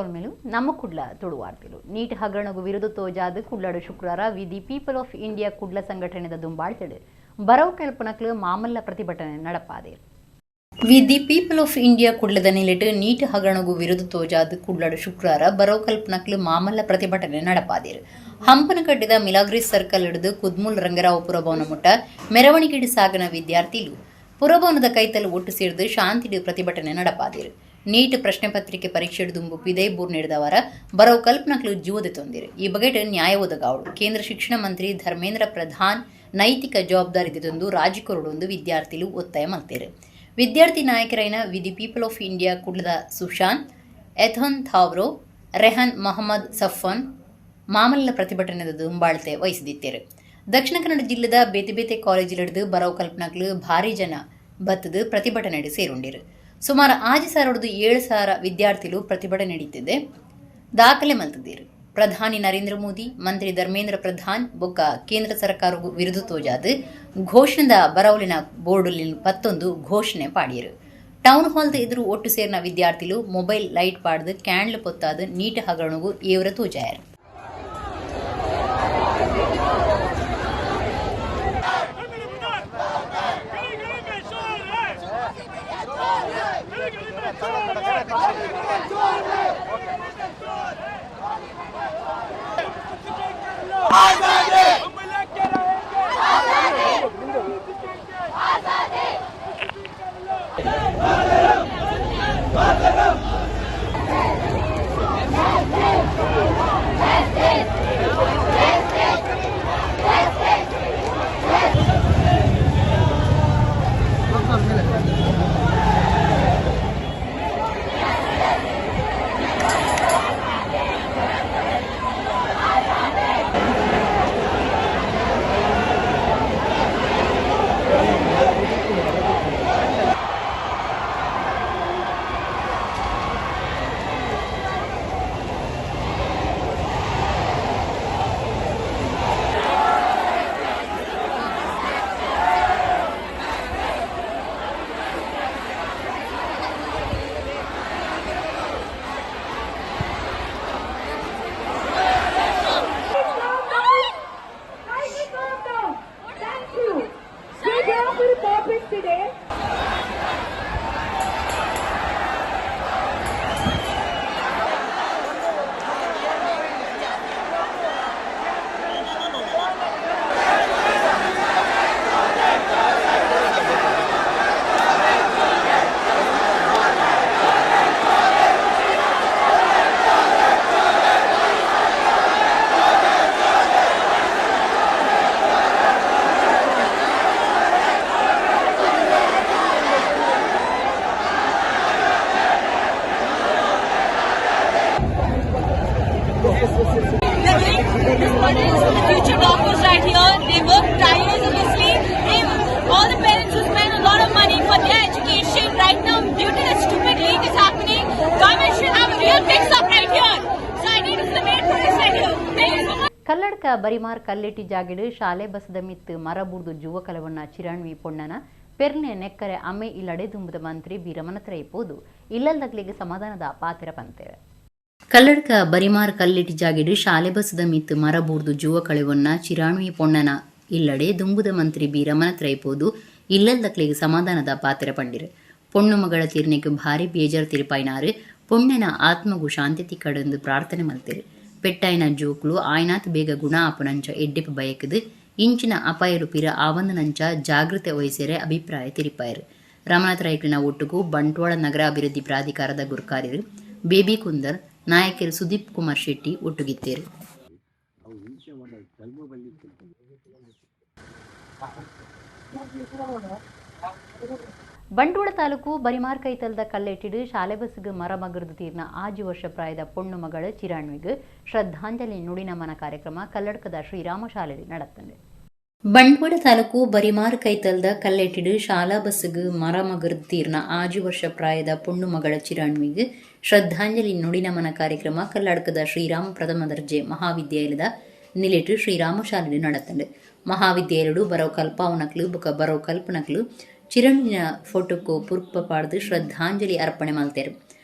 ಸೊಲ್ಮೆಲು ನಮ್ಮ ಕುಡ್ಲ ತುಳುವಾರ್ತಿಲು. ನೀಟ್ ಹಗರಣಗು ವಿರುದ್ಧ ತೋಜಾದ್ ಕುಡ್ಲಡು ಶುಕ್ರವಾರ we the people of India Kudla ಸಂಘಟನೆದ ದುಂಬಾಳ್ತಿಡು ಬರವು ಕಲ್ಪನಕ್ಲು ಮಾಮಲ್ಲ ಪ್ರತಿಭಟನೆ ನಡಪಾದೇರು. We the people of India ಕುಡ್ಲದ ನಿಲೆಟ್ ನೀಟ್ ಹಗರಣಗು ವಿರುದ್ಧ ತೋಜಾದ್ ಕುಡ್ಲಡು ಶುಕ್ರವಾರ ಬರವು ಕಲ್ಪನಕ್ಲು ಮಾಮಲ್ಲ ಪ್ರತಿಭಟನೆ ನಡಪಾದೇರು. ಹಂಪನಕಟ್ಟೆದ ಮಿಲಾಗ್ರಿಸ್ ಸರ್ಕಲ್ ಹಿಡಿದು ಕುದ್ಮುಲ್ ರಂಗರಾವ್ ಪುರಭವನ ಮುಟ್ಟ ಮೆರವಣಿಗೆಡು ಸಾಗನ ವಿದ್ಯಾರ್ಥಿಲು ಪುರಭವನದ ಕೈತಲ್ ಒಟ್ಟು ಸೇರಿದು ಶಾಂತಿಡು ಪ್ರತಿಭಟನೆ ನಡಪಾದೇರು. ನೀಟ್ ಪ್ರಶ್ನೆ ಪತ್ರಿಕೆ ಪರೀಕ್ಷೆ ದುಂಬು ಪಿದೈ ಬೂರ್ ನೀಡಿದವರ ಬರವು ಕಲ್ಪನಕ್ಲು ಜೀವದ ತೊಂದಿರು. ಈ ಬಗೆಟ್ ನ್ಯಾಯ ಒದಗಾವಳು ಕೇಂದ್ರ ಶಿಕ್ಷಣ ಮಂತ್ರಿ ಧರ್ಮೇಂದ್ರ ಪ್ರಧಾನ್ ನೈತಿಕ ಜವಾಬ್ದಾರಿ ತಂದು ರಾಜಿಕೊರಡು ವಿದ್ಯಾರ್ಥಿಲು ಒತ್ತಾಯ ಮಲ್ತೇರು. ವಿದ್ಯಾರ್ಥಿ ನಾಯಕರೈನ we the people of India ಕುಡ್ಲದ ಸುಶಾಂತ್, ಎಥನ್ ಥಾವ್ರೋ, ರೆಹನ್ ಮೊಹಮ್ಮದ್ ಸಫನ್ ಮಾಮಲ್ಲ ಪ್ರತಿಭಟನೆದ ದುಂಬಾಳ್ತೆ ವಹಿಸಿದಿತ್ತೇರು. ದಕ್ಷಿಣ ಕನ್ನಡ ಜಿಲ್ಲೆದ ಬೇತೆ ಬೇತೆ ಕಾಲೇಜಿಲಿಡ್ದು ಬರವು ಕಲ್ಪನಕ್ಲು ಭಾರಿ ಜನ ಬತ್ತದು ಪ್ರತಿಭಟನೆ ಸೇರುಂಡಿರು. ಸುಮಾರು 6,000 7,000 ವಿದ್ಯಾರ್ಥಿಲು ಪ್ರತಿಭಟನೆ ನಡೀತಿದೆ ದಾಖಲೆ ಮಲ್ತದಿರು. ಪ್ರಧಾನಿ ನರೇಂದ್ರ ಮೋದಿ, ಮಂತ್ರಿ ಧರ್ಮೇಂದ್ರ ಪ್ರಧಾನ್ ಬೊಕ್ಕ ಕೇಂದ್ರ ಸರ್ಕಾರವು ವಿರುದ್ಧ ತೋಜಾದ್ ಘೋಷಣೆದ ಬರವಲಿನ ಬೋರ್ಡುಲಿನ ಪತ್ತೊಂದು ಘೋಷಣೆ ಪಾಡಿಯರು. ಟೌನ್ ಹಾಲ್ದ ಎದುರು ಒಟ್ಟು ಸೇರಿನ ವಿದ್ಯಾರ್ಥಿಲು ಮೊಬೈಲ್ ಲೈಟ್ ಪಾಡ್ದು ಕ್ಯಾಂಡ್ಲ್ ಪೊತ್ತಾದ್ ನೀಟ್ ಹಗರಣಗು ಏವರ ತೋಜಾಯರು. Kindly calm down. Thank you. We're here for a purpose today. This model is the future doctors right here. They work tirelessly. They, all the parents who spend a lot of money for their education right now, due to the stupid leak is happening, government should have a real fix up right here. So I think this is the main protest right here. Thank you so much. Kalladka Barimar ಕಲ್ಲೆಟ್ಟಿ ಜಾಗಿಡು ಶಾಲೆ ಬಸದ ಮಿತ್ತು ಮರ ಬುಡ್ದು ಜುವ ಕಲವನ್ನ ಚಿರಾಣ್ವಿ ಪೊಣ್ಣನ ಪೆರ್ನೆ ನೆಕ್ಕರೆ ಅಮ್ಮೆ ಇಲ್ಲಡೆ ದುಂಬುದ ಮಂತ್ರಿ ಬೀರಮನತ್ರ ಇಪ್ಪೋದು ಇಲ್ಲಲ್ದಗ್ಲಿಗೆ ಸಮಾಧಾನದ ಪಾತಿರ ಪಂತೇವೆ. ಕಲ್ಲಡ್ಕ ಬರಿಮಾರ್ ಕಲ್ಲೆಟ್ಟಿ ಜಾಗಿಡು ಶಾಲೆ ಬಸದ ಮಿತ್ತು ಮರ ಬೂರ್ದು ಜುವ ಕಳೆವನ್ನ ಚಿರಾಣ್ವಿ ಪೊಣ್ಣನ ಇಲ್ಲಡೆ ದುಂಬುದ ಮಂತ್ರಿ ಬೀರಮನತ್ರ ಇಪ್ಪೋದು ಇಲ್ಲಲ್ದಕ್ಲಿಗೆ ಸಮಾಧಾನದ ಪಾತಿರ ಪಂಡಿರು. ಪೊಣ್ಣು ಮಗಳ ತೀರ್ನೆಗೆ ಭಾರಿ ಬೇಜಾರ್ ತಿರುಪಾಯಿನಾರು. ಪೊಣ್ಣನ ಆತ್ಮಗು ಶಾಂತಿ ತಿಕ್ಕಡೆಂದು ಪ್ರಾರ್ಥನೆ ಮಲ್ತಿರು. ಪೆಟ್ಟಾಯಿನ ಜೋಕ್ಲು ಆಯ್ನಾತ್ ಬೇಗ ಗುಣ ಆಪುನಂಚ ಎಡ್ಡೆಪ ಬಯಕದು ಇಂಚಿನ ಅಪಾಯಲು ಪಿರ ಆವಂದನಂಚ ಜಾಗೃತೆ ವಹಿಸೇರೆ ಅಭಿಪ್ರಾಯ ತಿರಿಪಾಯರು. ರಮನಾಥ ರೈಕ್ಲಿನ ಒಟ್ಟುಗು ಬಂಟ್ವಾಳ ನಗರ ಅಭಿವೃದ್ಧಿ ಪ್ರಾಧಿಕಾರದ ಗುರ್ಕಾರ್ಯರು ಬೇಬಿ ಕುಂದರ್, ನಾಯಕರು ಸುದೀಪ್ ಕುಮಾರ್ ಶೆಟ್ಟಿ ಒಟ್ಟುಗಿತ್ತೇರು. ಬಂಟ್ವಾಳ ತಾಲೂಕು ಬರಿಮಾರ್ ಕೈತಲ್ದ ಕಲ್ಲೆಟ್ಟಿಡು ಶಾಲೆ ಬಸ್ಗೆ ಮರ ಮಗರ್ದು ತೀರ್ನ 6 ವರ್ಷ ಪ್ರಾಯದ ಪೊಣ್ಣು ಮಗಳ ಚಿರಾಣ್ವಿಗ್ ಶ್ರದ್ಧಾಂಜಲಿ ನುಡಿನಮನ ಕಾರ್ಯಕ್ರಮ ಕಲ್ಲಡ್ಕದ ಶ್ರೀರಾಮ ಶಾಲೆಯಲ್ಲಿ நடத்தது. ಬಂಟ್ವಾಳ ತಾಲೂಕು ಬರಿಮಾರ್ ಕೈತಲ್ದ ಕಲ್ಲೆಟ್ಟಿಡು ಶಾಲಾ ಬಸ್ಗೆ ಮರ ಮಗರ್ದು ತೀರ್ನ 6 ವರ್ಷ ಪ್ರಾಯದ ಪೊಣ್ಣು ಮಗಳ ಚಿರಾಣ್ವಿಗ್ ಶ್ರದ್ಧಾಂಜಲಿ ನುಡಿನಮನ ಕಾರ್ಯಕ್ರಮ ಕಲ್ಲಡ್ಕದ ಶ್ರೀರಾಮ ಪ್ರಥಮ ದರ್ಜೆ ಮಹಾವಿದ್ಯಾಲಯದ ನಿಲೆಟು ಶ್ರೀರಾಮ ಶಾಲೆಯಲ್ಲಿ நடத்தது. ಮಹಾವಿದ್ಯಾಲಯಡು ಬರವು ಕಲ್ಪಾವನಕ್ಲು ಬೊಕ ಬರವು ಕಲ್ಪನಕ್ಲು ಚಿರಣ್ಣಿನ ಫೋಟೋಕು ಪುರ್ಪ ಪಾಡ್ದು ಶ್ರದ್ಧಾಂಜಲಿ ಅರ್ಪಣೆ ಮಲ್ತೇರು.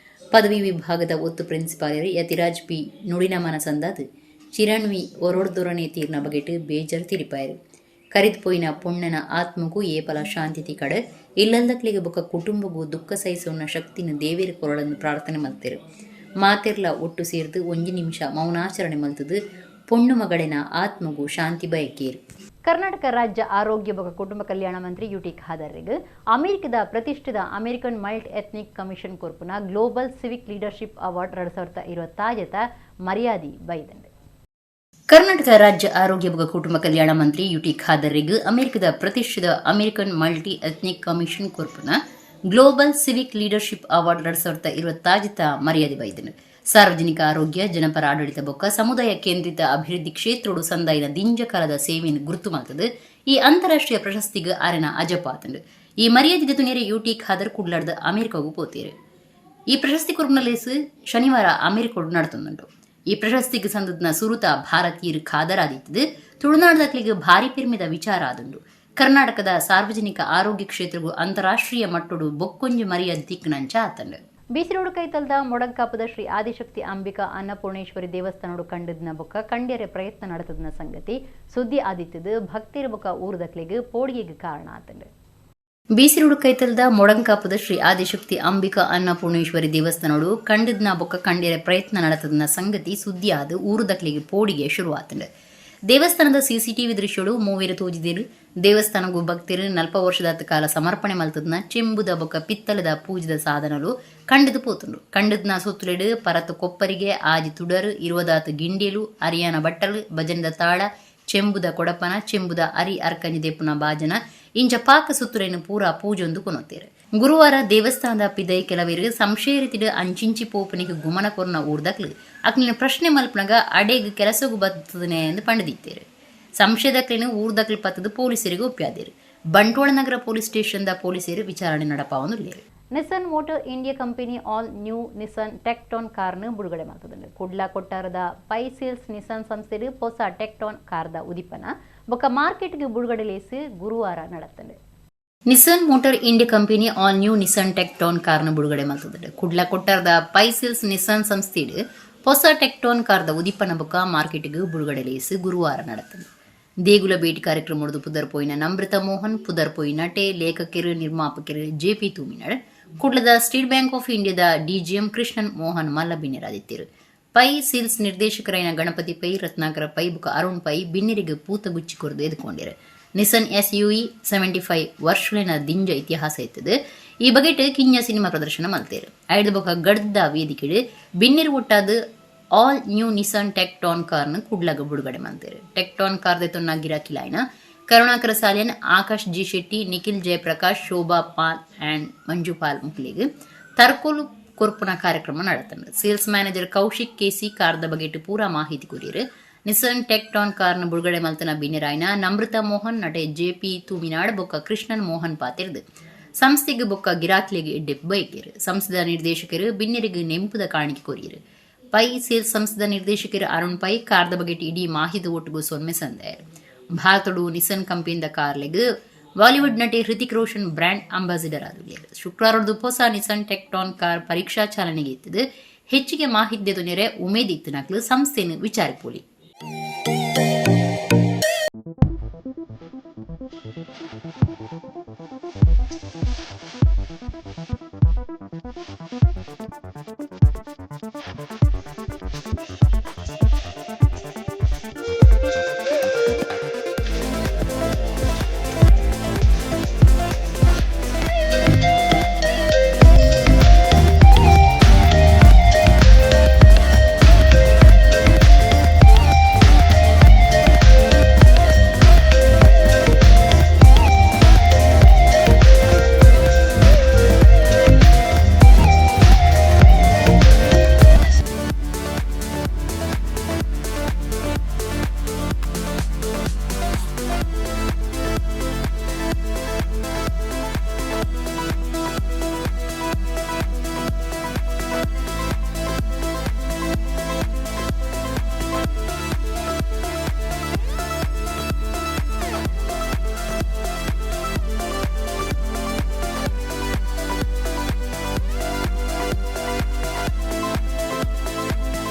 ಪದವಿ ವಿಭಾಗದ ಒತ್ತು ಪ್ರಿನ್ಸಿಪಾಲರು ಯತಿರಾಜ್ ಪಿ ನುಡಿನಮನ ಸಂದಾದ್ ಚಿರಣ್ವಿ ಒರೊಡ್ದೊರನೆ ತೀರ್ನ ಬಗೆಟ್ ಬೇಜಾರ್ ತಿರಿಪಾಯರು. ಕರಿದ್ ಪೋಯಿನ ಪೊಣ್ಣನ ಆತ್ಮಗೂ ಏಪಲ ಶಾಂತಿ ತಿಕಡ್, ಇಲ್ಲಂದಕ್ಲೆಗ್ ಬೊಕ ಕುಟುಂಬಗೂ ದುಃಖ ಸಹಿಸೋಣ ಶಕ್ತಿನ ದೇವೆರ್ ಕೊರೊಡಂದ್ ಪ್ರಾರ್ಥನೆ ಮಲ್ತೆರ್. ಮಾತೆರ್ಲ ಒಟ್ಟು ಸೇರ್ದ್ ಒಂಜಿ ನಿಮಿಷ ಮೌನಾಚರಣೆ ಮಲ್ತುದು ಪೊಣ್ಣು ಮಗಳೆನ ಆತ್ಮಗೂ ಶಾಂತಿ ಬಯಕೇರ್. ಕರ್ನಾಟಕ ರಾಜ್ಯ ಆರೋಗ್ಯ ಬೊಕ ಕುಟುಂಬ ಕಲ್ಯಾಣ ಮಂತ್ರಿ ಯುಟಿ ಖಾದರ್ಗ್ ಅಮೆರಿಕದ ಪ್ರತಿಷ್ಠಿತ ಅಮೆರಿಕನ್ ಮಲ್ಟಿ ಎಥ್ನಿಕ್ ಕಮಿಷನ್ ಕೊರ್ಪುನ ಗ್ಲೋಬಲ್ ಸಿವಿಕ್ ಲೀಡರ್ಶಿಪ್ ಅವಾರ್ಡ್ 2026ದ ಮರ್ಯಾದೆ ಬೈದಂಡ್. ಕರ್ನಾಟಕ ರಾಜ್ಯ ಆರೋಗ್ಯ ಬೊಕ ಕುಟುಂಬ ಕಲ್ಯಾಣ ಮಂತ್ರಿ ಯುಟಿ ಖಾದರ್ಗ್ ಅಮೆರಿಕದ ಪ್ರತಿಷ್ಠಿತ ಅಮೆರಿಕನ್ ಮಲ್ಟಿ ಎಥ್ನಿಕ್ ಕಮಿಷನ್ ಕೊರ್ಪುನ ಗ್ಲೋಬಲ್ ಸಿವಿಕ್ ಲೀಡರ್ಶಿಪ್ ಅವಾರ್ಡ್ 2026ದ ಮರ್ಯಾದೆ ಬೈದಂಡ್. ಸಾರ್ವಜನಿಕ ಆರೋಗ್ಯ, ಜನಪರ ಆಡಳಿತ ಬೊಕ್ಕ ಸಮುದಾಯ ಕೇಂದ್ರಿತ ಅಭಿವೃದ್ಧಿ ಕ್ಷೇತ್ರಡು ಸಂದಾಯಿನ ದಿಂಜಕಾಲದ ಸೇವೆಯನ್ನು ಗುರುತು ಮಲ್ತದು ಈ ಅಂತಾರಾಷ್ಟ್ರೀಯ ಪ್ರಶಸ್ತಿಗೆ ಆರೆನ ಅಜಪಾತಂಡ್. ಈ ಮರ್ಯಾದೆ ತುನೇರೆ ಯುಟಿ ಖಾದರ್ ಕುಡ್ಲಾಡ್ದ ಅಮೆರಿಕಗೂ ಪೋತೇರು. ಈ ಪ್ರಶಸ್ತಿ ಕೊರ್ಪುನ ಲೇಸ್ ಶನಿವಾರ ಅಮೆರಿಕಡ್ ನಡತೊಂದುಂಡು. ಈ ಪ್ರಶಸ್ತಿಗೆ ಸಂದದ್ನ ಸುರುತ ಭಾರತೀಯರು ಖಾದರ್ ಆದಿತ್ತದು ತುಳುನಾಡದಕ್ಲಿಗೆ ಭಾರಿ ಪೆರ್ಮೆದ ವಿಚಾರ ಆದುಂಡು. ಕರ್ನಾಟಕದ ಸಾರ್ವಜನಿಕ ಆರೋಗ್ಯ ಕ್ಷೇತ್ರಗೂ ಅಂತಾರಾಷ್ಟ್ರೀಯ ಮಟ್ಟಡು ಬೊಕ್ಕೊಂಜಿ ಮರ್ಯಾದೆ ತಿಕ್ಕನಂಚ ಆತಂಡು. ಬಿಸಿರೋಡು ಕೈತಲ್ದ ಮೊಡಂಕಾಪದ ಶ್ರೀ ಆದಿಶಕ್ತಿ ಅಂಬಿಕಾ ಅನ್ನಪೂರ್ಣೇಶ್ವರಿ ದೇವಸ್ಥಾನಡು ಕಂಡದ್ನ ಬೊಕ್ಕ ಕಂಡ್ಯರೆ ಪ್ರಯತ್ನ ನಡೆತದ್ನ ಸಂಗತಿ ಸುದ್ದಿ ಆದಿತ್ತದು ಭಕ್ತಿರ ಬೊಕ್ಕ ಊರುದಕ್ಲೆಗ್ ಪೋಡಿಗೆಗ್ ಕಾರಣ ಆತಂಡು. ಬೀಸಿರೋಡು ಕೈತಲ್ದ ಮೊಡಂಕಾಪದ ಶ್ರೀ ಆದಿಶಕ್ತಿ ಅಂಬಿಕಾ ಅನ್ನಪೂರ್ಣೇಶ್ವರಿ ದೇವಸ್ಥಾನಡು ಕಂಡದ್ನ ಬೊಕ್ಕ ಕಂಡ್ಯರೆ ಪ್ರಯತ್ನ ನಡೆತದ್ನ ಸಂಗತಿ ಸುದ್ದಿ ಆದ್ ಊರುದಕ್ಲೆಗ್ ಪೋಡಿಗೆ ಶುರುವಾತಂಡು. ದೇವಸ್ಥಾನದ ಸಿಸಿಟಿವಿ ದೃಶ್ಯಡು ಮೂವೆರು ತೋಜಿದಿರು. ದೇವಸ್ಥಾನಗೂ ಭಕ್ತರು 40 ವರ್ಷದ ಕಾಲ ಸಮರ್ಪಣೆ ಮಲ್ತದ್ನ ಚೆಂಬುದ ಬೊಕ್ಕ ಪಿತ್ತಲದ ಪೂಜದ ಸಾಧನಲು ಕಂಡದು ಪೋತುಂಡು. ಕಂಡದ್ನ ಸೊತ್ತುಲೆಡು ಪರತ್ ಕೊಪ್ಪರಿಗೆ, ಆಜಿ ತುಡರು, 20ದಾತ್ ಗಿಂಡಿಲು, ಅರಿಯಾನ ಬಟ್ಟಲು, ಭಜನದ ತಾಳ, ಚೆಂಬುದ ಕೊಡಪನ, ಚೆಂಬುದ ಅರಿ ಅರ್ಕಂಜಿ ದೆಪ್ಪುನ ಬಾಜನ ಇಂಚ ಪಾಕ ಸುತ್ತುಲೆನು ಪೂರಾ ಪೂಜೊಂದು ಕೊನೊತ್ತೇರು. ಗುರುವಾರ ದೇವಸ್ಥಾನದ ಪಿದೈ ಕೆಲವರು ಸಂಶಯ ರೀತಿಡ್ ಅಂಚಿಂಚಿ ಪೋಪನಿಗೆ ಗುಮನ ಕೊರ್ನ ಊರ್ದಕ್ಲು ಅಕ್ಲಿನ ಪ್ರಶ್ನೆ ಮಲ್ಪನಗ ಅಡೆಗ್ ಕೆಲಸಗು ಬರ್ತದನೆ ಎಂದು ಪಂಡದಿತ್ತೇರು. ಸಂಶಯದಕ್ಲಿನ ಊರ್ದಕ್ಲು ಪತ್ತದು ಪೊಲೀಸರಿಗೆ ಒಪ್ಪ್ಯಾದೇರು. ಬಂಟ್ವಾಳ ನಗರ ಪೊಲೀಸ್ ಸ್ಟೇಷನ್ ದ ಪೊಲೀಸರು ವಿಚಾರಣೆ ನಡಪಾವೊಂದುಲ್ಲೆರ್. Nissan motor India company all new Nissan Tekton ಕಾರ್ನ್ ಬಿಡುಗಡೆ ಮಾಡ್ತದೆ. ಕುಡ್ಲ ಕೊಟ್ಟಾರದ ಪೈ ಸೇಲ್ಸ್ ನಿಸನ್ ಸಂಸ್ಥೆ ಹೊಸ ಟೆಕ್ಟಾನ್ ಕಾರ್ದ ಉದಿಪನ ಬೊಕ್ಕ ಮಾರ್ಕೆಟ್ಗೆ ಬಿಡುಗಡೆ ಲೇಸ್ ಗುರುವಾರ ನಡತ್ತಂಡೆ. Nissan motor India company all new Nissan Tekton ಕಾರ್ನ ಬಿಡುಗಡೆ ಮಲ್ತದೆ. ಕುಡ್ಲ ಕೊಟ್ಟಾರದ ಪೈಸಿಲ್ಸ್ ನಿಸನ್ ಸಂಸ್ಥೆ ಹೊಸ ಟೆಕ್ಟಾನ್ ಕಾರ್ದ ಉದಿಪನ ಬೊಕ್ಕ ಮಾರ್ಕೆಟ್ಗೆ ಬಿಡುಗಡೆ ಲೇಸ್ ಗುರುವಾರ ನಡತ್ತಂಡೆ. ದೇಗುಲ ಭೇಟಿ ಕಾರ್ಯಕ್ರಮದ ಪುದರ್ ಪೋಯಿನ ನಮ್ರತ ಮೋಹನ್, ಪುದರ್ ಪೋಯಿ ನಟೆ, ಲೇಖಕರು, ನಿರ್ಮಾಪಕರು ಜೆಪಿ ತೂಮಿನಾಡ್, ಕುಡ್ಲದ ಸ್ಟೇಟ್ ಬ್ಯಾಂಕ್ ಆಫ್ ಇಂಡಿಯಾದ ಡಿಜಿಎಂ ಕೃಷ್ಣನ್ ಮೋಹನ್ ಮಲ್ಲ ಬಿನ್ನೆರಾದಿತ್ತರು. ಪೈ ಸಿಲ್ಸ್ ನಿರ್ದೇಶಕರಾಯಿನ ಗಣಪತಿ ಪೈ, ರತ್ನಾಕರ ಪೈ ಬುಕ ಅರುಣ್ ಪೈ ಬಿನ್ನೆರಿಗೆ ಪೂತ ಗುಚ್ಚಿ ಕೊರ್ದು ಎದುಕೊಂಡಿರು. ನಿಸನ್ ಎಸ್ಯುವಿ 75 ವರ್ಷಲಿನ ದಿಂಜ ಇತಿಹಾಸ ಇತ್ತದು. ಈ ಬಗೆಟ್ ಕಿಂಜ ಸಿನಿಮಾ ಪ್ರದರ್ಶನ ಮಲ್ತೇರು. ಐದು ಬೊಕ ಗಡ್ದ ವೇದಿಕೆಡು ಬಿನ್ನೆರು ಒಟ್ಟಾದ ಆಲ್ ನ್ಯೂ ನಿಸನ್ ಟೆಕ್ಟಾನ್ ಕಾರ್ನ ಕುಡ್ಲಗ ಬಿಡುಗಡೆ ಮಲ್ತೇರು. ಟೆಕ್ಟಾನ್ ಕಾರ್ ದೆತೊನ್ನ ಗಿರಾಕಿಲಾಯ್ನ ಕರುಣಾಕರ ಸಾಲಿಯನ್, ಆಕಾಶ್ ಜಿ ಶೆಟ್ಟಿ, ನಿಖಿಲ್ ಜಯಪ್ರಕಾಶ್, ಶೋಭಾ ಪಾಲ್ ಅಂಡ್ ಮಂಜು ಪಾಲ್ ಮುಕ್ಲಿಗ್ ತರ್ಕೋಲು ಕೊರ್ಪುನ ಕಾರ್ಯಕ್ರಮ ನಡತಂಡು. ಸೇಲ್ಸ್ ಮ್ಯಾನೇಜರ್ ಕೌಶಿಕ್ ಕೆಸಿ ಕಾರ್ದ ಬಗೆಟ್ ಪೂರಾ ಮಾಹಿತಿ ಕೊರಿಯರು. ನಿಸನ್ ಟೆಕ್ಟಾನ್ ಕಾರ್ನ ಬಿಡುಗಡೆ ಮಲ್ತನ ಬಿನ್ನೆರಾಯ್ನ ನಮೃತ ಮೋಹನ್, ನಟೆ ಜೆಪಿ ತೂಮಿನಾಡ್ ಬೊಕ್ಕ ಕೃಷ್ಣನ್ ಮೋಹನ್ ಪಾತಿರ್ದು ಸಂಸ್ಥೆಗೆ ಬೊಕ್ಕ ಗಿರಾಕ್ಲಿಗೆ ಎಡ್ಡೆಪ್ ಬೈಕೇರು. ಸಂಸ್ಥೆದ ನಿರ್ದೇಶಕರು ಬಿನ್ನೆರಿಗೆ ನೆಂಪುದ ಕಾಣಿಕೆ ಕೊರಿಯರು. ಪೈ ಸೇಲ್ಸ್ ಸಂಸ್ಥೆದ ನಿರ್ದೇಶಕರು ಅರುಣ್ ಪೈ ಕಾರ್ದ ಬಗೆಟ್ ಇಡೀ ಮಾಹಿತಿ ಒಟ್ಟುಗು ಸೊನ್ಮೆ ಸಂದಾಯರು. ಭಾರತಡು ನಿಸನ್ ಕಂಪನಿದ ಕಾರ್ಲೆಗ್ ಬಾಲಿವುಡ್ ನಟಿ ಹೃತಿಕ್ ರೋಷನ್ ಬ್ರ್ಯಾಂಡ್ ಅಂಬಾಸಿಡರ್ ಆದುಲ್ಲೆರ್. ಶುಕ್ರವಾರದ ಹೊಸ ನಿಸನ್ ಟೆಕ್ಟಾನ್ ಕಾರ್ ಪರೀಕ್ಷಾ ಚಾಲನೆಗೆ ಇತ್ತದು. ಹೆಚ್ಚಿಗೆ ಮಾಹಿತಿ ದೆತೊನೆರೆ ಉಮೇದ್ ಇತ್ತಿನಕ್ಲು ಸಂಸ್ಥೆಯನ್ನು ವಿಚಾರಿಪೋಲಿ.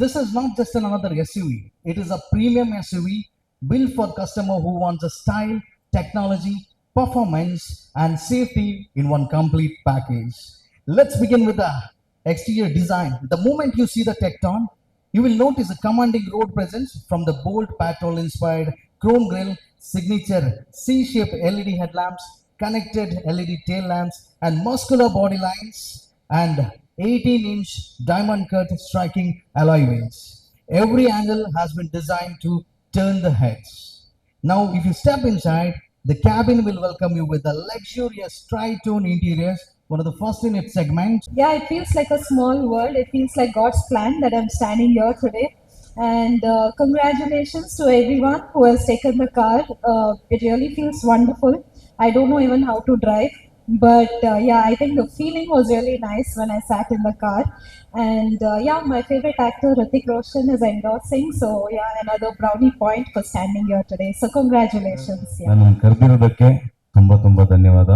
This is not just another SUV. It is a premium SUV built for customer who wants a style, technology, performance, and safety in one complete package. Let's begin with the exterior design. The moment you see the Tecton, you will notice a commanding road presence from the bold patrol inspired chrome grille, signature C-shaped LED headlamps, connected LED tail lamps, and muscular body lines, and 18-inch diamond cut striking alloy wheels. Every angle has been designed to turn the heads. Now, if you step inside, the cabin will welcome you with the luxurious tri-tone interiors, one of the first in its segment. Yeah, it feels like a small world. It feels like God's plan that I'm standing here today. And congratulations to everyone who has taken the car. It really feels wonderful. I don't know even how to drive, but yeah, I think the feeling was really nice when I sat in the car. And yeah, my favorite actor Hrithik Roshan is endorsing, so yeah, another brownie point for standing here today. So congratulations. Yeah. ನನ್ನನ್ನು ಕರೆದಿರೋದಕ್ಕೆ ತುಂಬ ತುಂಬ ಧನ್ಯವಾದ.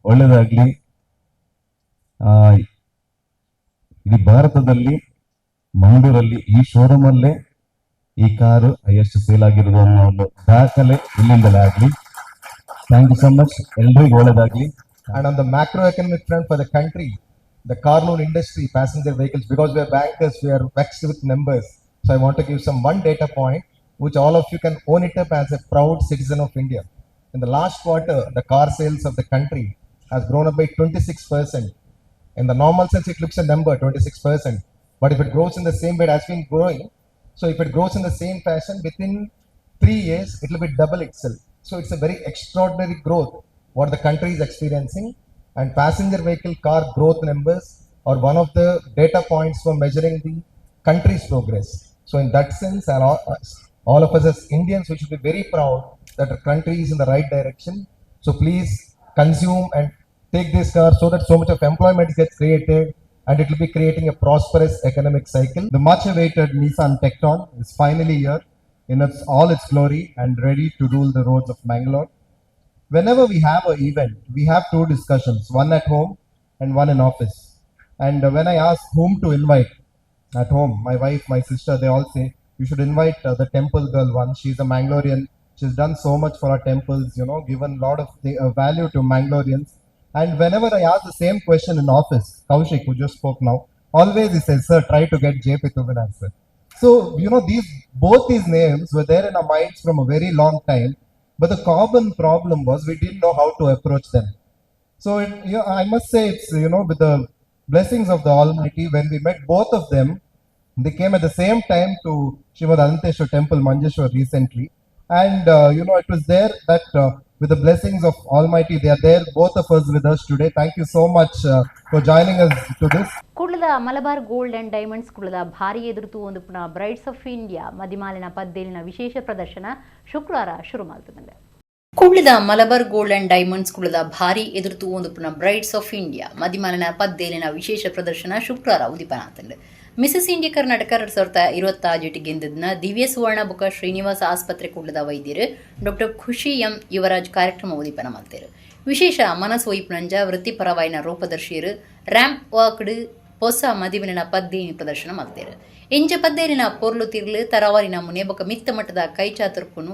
ಒಳ್ಳೆಯದಾಗಲಿ. ಇಡೀ ಭಾರತದಲ್ಲಿ, ಮಂಗಳೂರಲ್ಲಿ ಈ ಶೋರೂಮಲ್ಲೇ ಈ ಕಾರು ಹೈಯೆಸ್ಟ್ ಸೇಲ್ ಆಗಿರೋದು ಅನ್ನೋ ಒಂದು ದಾಖಲೆ ಇಲ್ಲಿಂದಲೇ ಆಗಲಿ. Thank you so much. ಎಲ್ರಿಗೂ ಒಳ್ಳೆಯದಾಗಲಿ. And on the macroeconomic front for the country, the car loan industry, passenger vehicles, because we are bankers, we are vexed with numbers. So I want to give some one data point, which all of you can own it up as a proud citizen of India. In the last quarter, the car sales of the country has grown up by 26%. In the normal sense, it looks a number, 26%. But if it grows in the same way it has been growing, so if it grows in the same fashion, within 3 years, it will be double itself. So it's a very extraordinary growth what the country is experiencing. And passenger vehicle car growth numbers are one of the data points for measuring the country's progress. So in that sense, all of us as Indians, we should be very proud that our country is in the right direction. So please consume and take this car so that so much of employment gets created and it will be creating a prosperous economic cycle. The much awaited Nissan Tecton is finally here in all its glory and ready to rule the roads of Mangalore. Whenever we have an event, we have two discussions, one at home and one in office. And when I ask whom to invite at home, my wife, my sister, they all say, "You should invite the temple girl one. She's a Mangalorean. She's done so much for our temples, given a lot of value to Mangaloreans." And whenever I ask the same question in office, Kaushik, who just spoke now, always he says, "Sir, try to get JP Thuminad, sir." So, these both these names were there in our minds from a very long time. But the common problem was we didn't know how to approach them. So, I must say, it's, with the blessings of the Almighty, when we met both of them, they came at the same time to Srimad Ananteshwar Temple, Manjeshwar recently. And it was there that with the blessings of Almighty, they are there, both of us with us today. Thank you so much for joining us to this. ಕುಡ್ಲದ Malabar gold and diamonds ಕುಡ್ಲದ ಭಾರಿ ಎದುರು ಒಂದು ಪುನಃ brides of India ಮದಿಮಾಲಿನ ಪದ್ದೇಲಿನ ವಿಶೇಷ ಪ್ರದರ್ಶನ ಶುಕ್ರವಾರ ಶುರು ಮಾಡ್ತದೆ. ಕುಡ್ಲದ ಮಲಬಾರ್ ಗೋಲ್ಡ್ ಅಂಡ್ ಡೈಮಂಡ್ಸ್ ಕುಡ್ಲದ ಭಾರಿ ಎದುರು ಒಂದು ಪುನಃ ಬ್ರೈಡ್ಸ್ ಆಫ್ ಇಂಡಿಯಾ ಮದಿಮಾಲಿನ ಪದ್ದೇಲಿನ ವಿಶೇಷ ಪ್ರದರ್ಶನ ಶುಕ್ರವಾರ ಉದಿಪನ ಆತಂಡ್. ಮಿಸಸ್ ಇಂಡಿಯಾ ಕರ್ನಾಟಕ 2026 ಗೆಂದದ್ನ ದಿವ್ಯ ಸುವರ್ಣ ಬುಕ ಶ್ರೀನಿವಾಸ ಆಸ್ಪತ್ರೆ ಕುಡ್ಲದ ವೈದ್ಯರು ಡಾಕ್ಟರ್ ಖುಷಿ ಎಂ ಯುವರಾಜ್ ಕಾರ್ಯಕ್ರಮ ಉದಿಪನ ಮಲ್ತೇರು. ವಿಶೇಷ ಮನಸ್ಸು ಒಯ್ಪುನಂಜ ವೃತ್ತಿಪರವಾಯಿನ ರೂಪದರ್ಶಿಯರು ರ್ಯಾಂಪ್ ವಾಕ್ಡ್ ಹೊಸ ಮದಿವಿನ ಪದ್ದೇನಿ ಪ್ರದರ್ಶನ ಮಲ್ತೇರು. ಇಂಚ ಪದ್ದೇಲಿನ ಪೊರ್ಲು ತಿರ್ಲು ತರವಾರಿನ ಮುನೆ ಬೊಕ ಮಿತ್ತ ಮಟ್ಟದ ಕೈಚಾತುರ್ಪುನು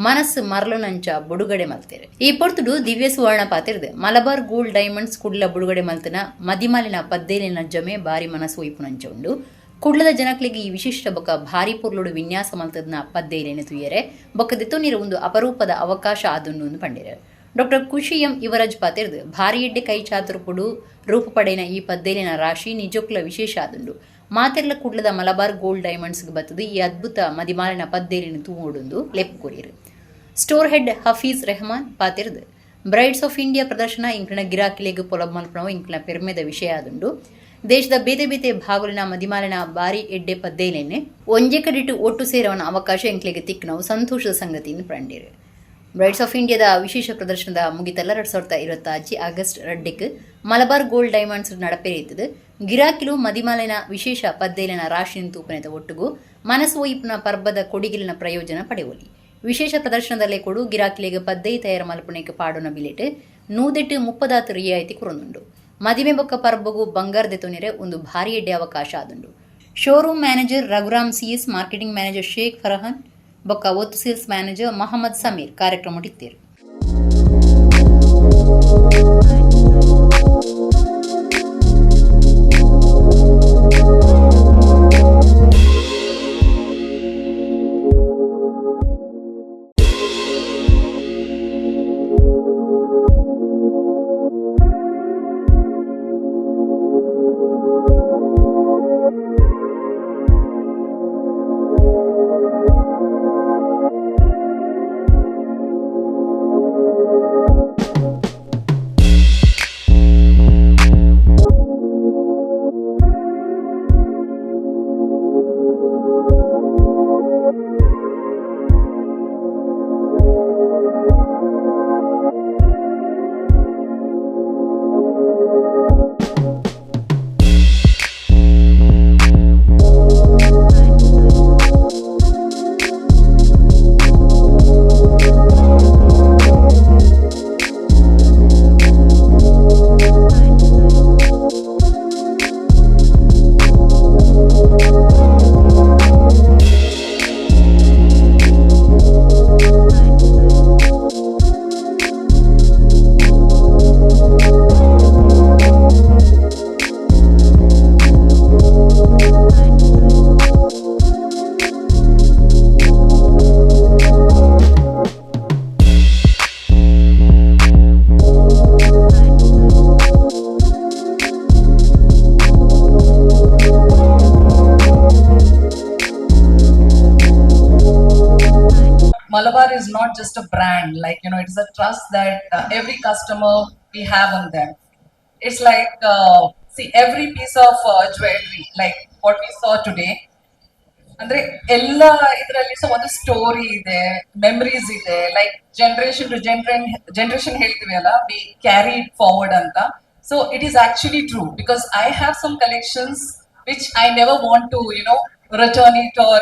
ಮನಸ್ಸು ಮರಳುನಂಚ ಬುಡುಗಡೆ ಮಲ್ತೇರು. ಈ ಪೊರ್ತುಡು ದಿವ್ಯ ಸುವರ್ಣ ಪಾತಿರ್ದು, ಮಲಬಾರ್ ಗೋಲ್ಡ್ ಡೈಮಂಡ್ಸ್ ಕುಡ್ಲ ಬುಡುಗಡೆ ಮಲ್ತನ ಮದಿಮಾಲಿನ ಪದ್ದೇಲಿನ ಜಮೆ ಬಾರಿ ಮನಸ್ಸು ಒಯ್ಪುನಂಚ ಉಂಡು. ಕುಡ್ಲದ ಜನಕ್ಲೆಗ್ ಈ ವಿಶಿಷ್ಟ ಬೊಕ ಭಾರಿ ಪೊರ್ಲುಡು ವಿನ್ಯಾಸ ಮಲ್ತದ್ನ ಪದ್ದೇಲಿನ ತುಯರೆ ಬೊಕ ದೆತ್ತೊನಿರ ಒಂದು ಅಪರೂಪದ ಅವಕಾಶ ಆದುಂಡು ಎಂದು ಪಂಡಿರು. ಡಾಕ್ಟರ್ ಖುಷಿ ಎಂ ಯುವರಾಜ್ ಪಾತಿರ್ದು, ಭಾರಿ ಎಡ್ಡೆ ಕೈ ಚಾತುರ್ಪುಡು ರೂಪು ಪಡೆಯಿನ ಈ ಪದ್ದೇಲಿನ ರಾಶಿ ನಿಜೊಕ್ಲ ವಿಶೇಷ ಆದುಂಡು. ಮಾತೆರ್ಲ ಕುಡ್ಲದ ಮಲಬಾರ್ ಗೋಲ್ಡ್ ಡೈಮಂಡ್ಸ್ ಬತ್ತದು ಈ ಅದ್ಭುತ ಮದಿಮಾಲಿನ ಪದ್ದೇಲಿನ ತೂವೊಡುಂದು ಲೆಪ್ಪು ಕೊರಿಯರು. ಸ್ಟೋರ್ ಹೆಡ್ ಹಫೀಜ್ ರೆಹಮಾನ್ ಪಾತಿರ್ದು, ಬ್ರೈಡ್ಸ್ ಆಫ್ ಇಂಡಿಯಾ ಪ್ರದರ್ಶನ ಇಂಕ್ಲಿನ ಗಿರಾಕಿಲೆಗ್ ಪೊಲಬ್ ಮಲ್ಪನವು ಇಂಕ್ಲಿನ ಪೆರ್ಮೆದ ವಿಷಯ ಆದುಂಡು. ದೇಶದ ಬೇತೆ ಬೇತೆ ಭಾಗುಲಿನ ಮದಿಮಾಲಿನ ಬಾರಿ ಎಡ್ಡೆ ಪದ್ದೇಲೇನೆ ಒಂಜೆ ಕಡಿಟು ಒಟ್ಟು ಸೇರವನ ಅವಕಾಶ ಎಂಕ್ಲೆಗೆ ತಿಕ್ನವು ಸಂತೋಷದ ಸಂಗತಿ ಪಂಡಿರು. ಬ್ರೈಡ್ಸ್ ಆಫ್ ಇಂಡಿಯಾದ ವಿಶೇಷ ಪ್ರದರ್ಶನದ ಮುಗಿತಲ್ಲ 2025 ಆಗಸ್ಟ್ 2ಕ್ಕೆ ಮಲಬಾರ್ ಗೋಲ್ಡ್ ಡೈಮಂಡ್ಸ್ ನಡಪೇರಿತ್ತದು. ಗಿರಾಕಿಲು ಮದಿಮಾಲಿನ ವಿಶೇಷ ಪದ್ದೇಲಿನ ರಾಶಿನ ತೂಪನೆದ ಒಟ್ಟುಗು ಮನಸ್ಸು ಒಯ್ಪುನ ಪರ್ಬದ ಕೊಡಿಗಿಲಿನ ಪ್ರಯೋಜನ ಪಡೆಯೋಲಿ. ವಿಶೇಷ ಪ್ರದರ್ಶನದಲ್ಲೇ ಕೊಡು ಗಿರಾಕಿಲಿಗೆ ಪದ್ದೈ ತಯಾರು ಮಲ್ಪುನೆಗೆ ಪಾಡುನ ಬಿಲೆಟ್ ನೂದೆಟ್ಟು ಮುಪ್ಪದಾತು ರಿಯಾಯಿತಿ ಕುರೊಂದುಂಡು. ಮದಿಮೆ ಬೊಕ್ಕ ಪರ್ಬಗು ಬಂಗಾರ ದೆತೊನಿರೆ ಒಂದು ಭಾರಿ ಎಡ್ಡೆ ಅವಕಾಶ ಆದುಂಡು. Showroom manager Raghuram CS, marketing manager Sheikh Farhan ಬೊಕ್ಕ ಒತ್ತು ಸೇಲ್ಸ್ ಮ್ಯಾನೇಜರ್ ಮಹಮ್ಮದ್ ಸಮೀರ್ ಕಾರ್ಯಕ್ರಮ ಇತ್ತೇರು. Malabar is not just a brand, like, you know, it is a trust that every customer we have on them. It's like, see, every piece of jewelry, like what we saw today, ಅಂದ್ರೆ ಎಲ್ಲ ಇದರಲ್ಲಿ ಸಹ ಒಂದು story ಇದೆ, memories ಇದೆ, like generation to generation ಹೇಳ್ತೀವಿ ಅಲ್ಲ, we carry it forward ಅಂತ. So it is actually true because I have some collections which I never want to return it or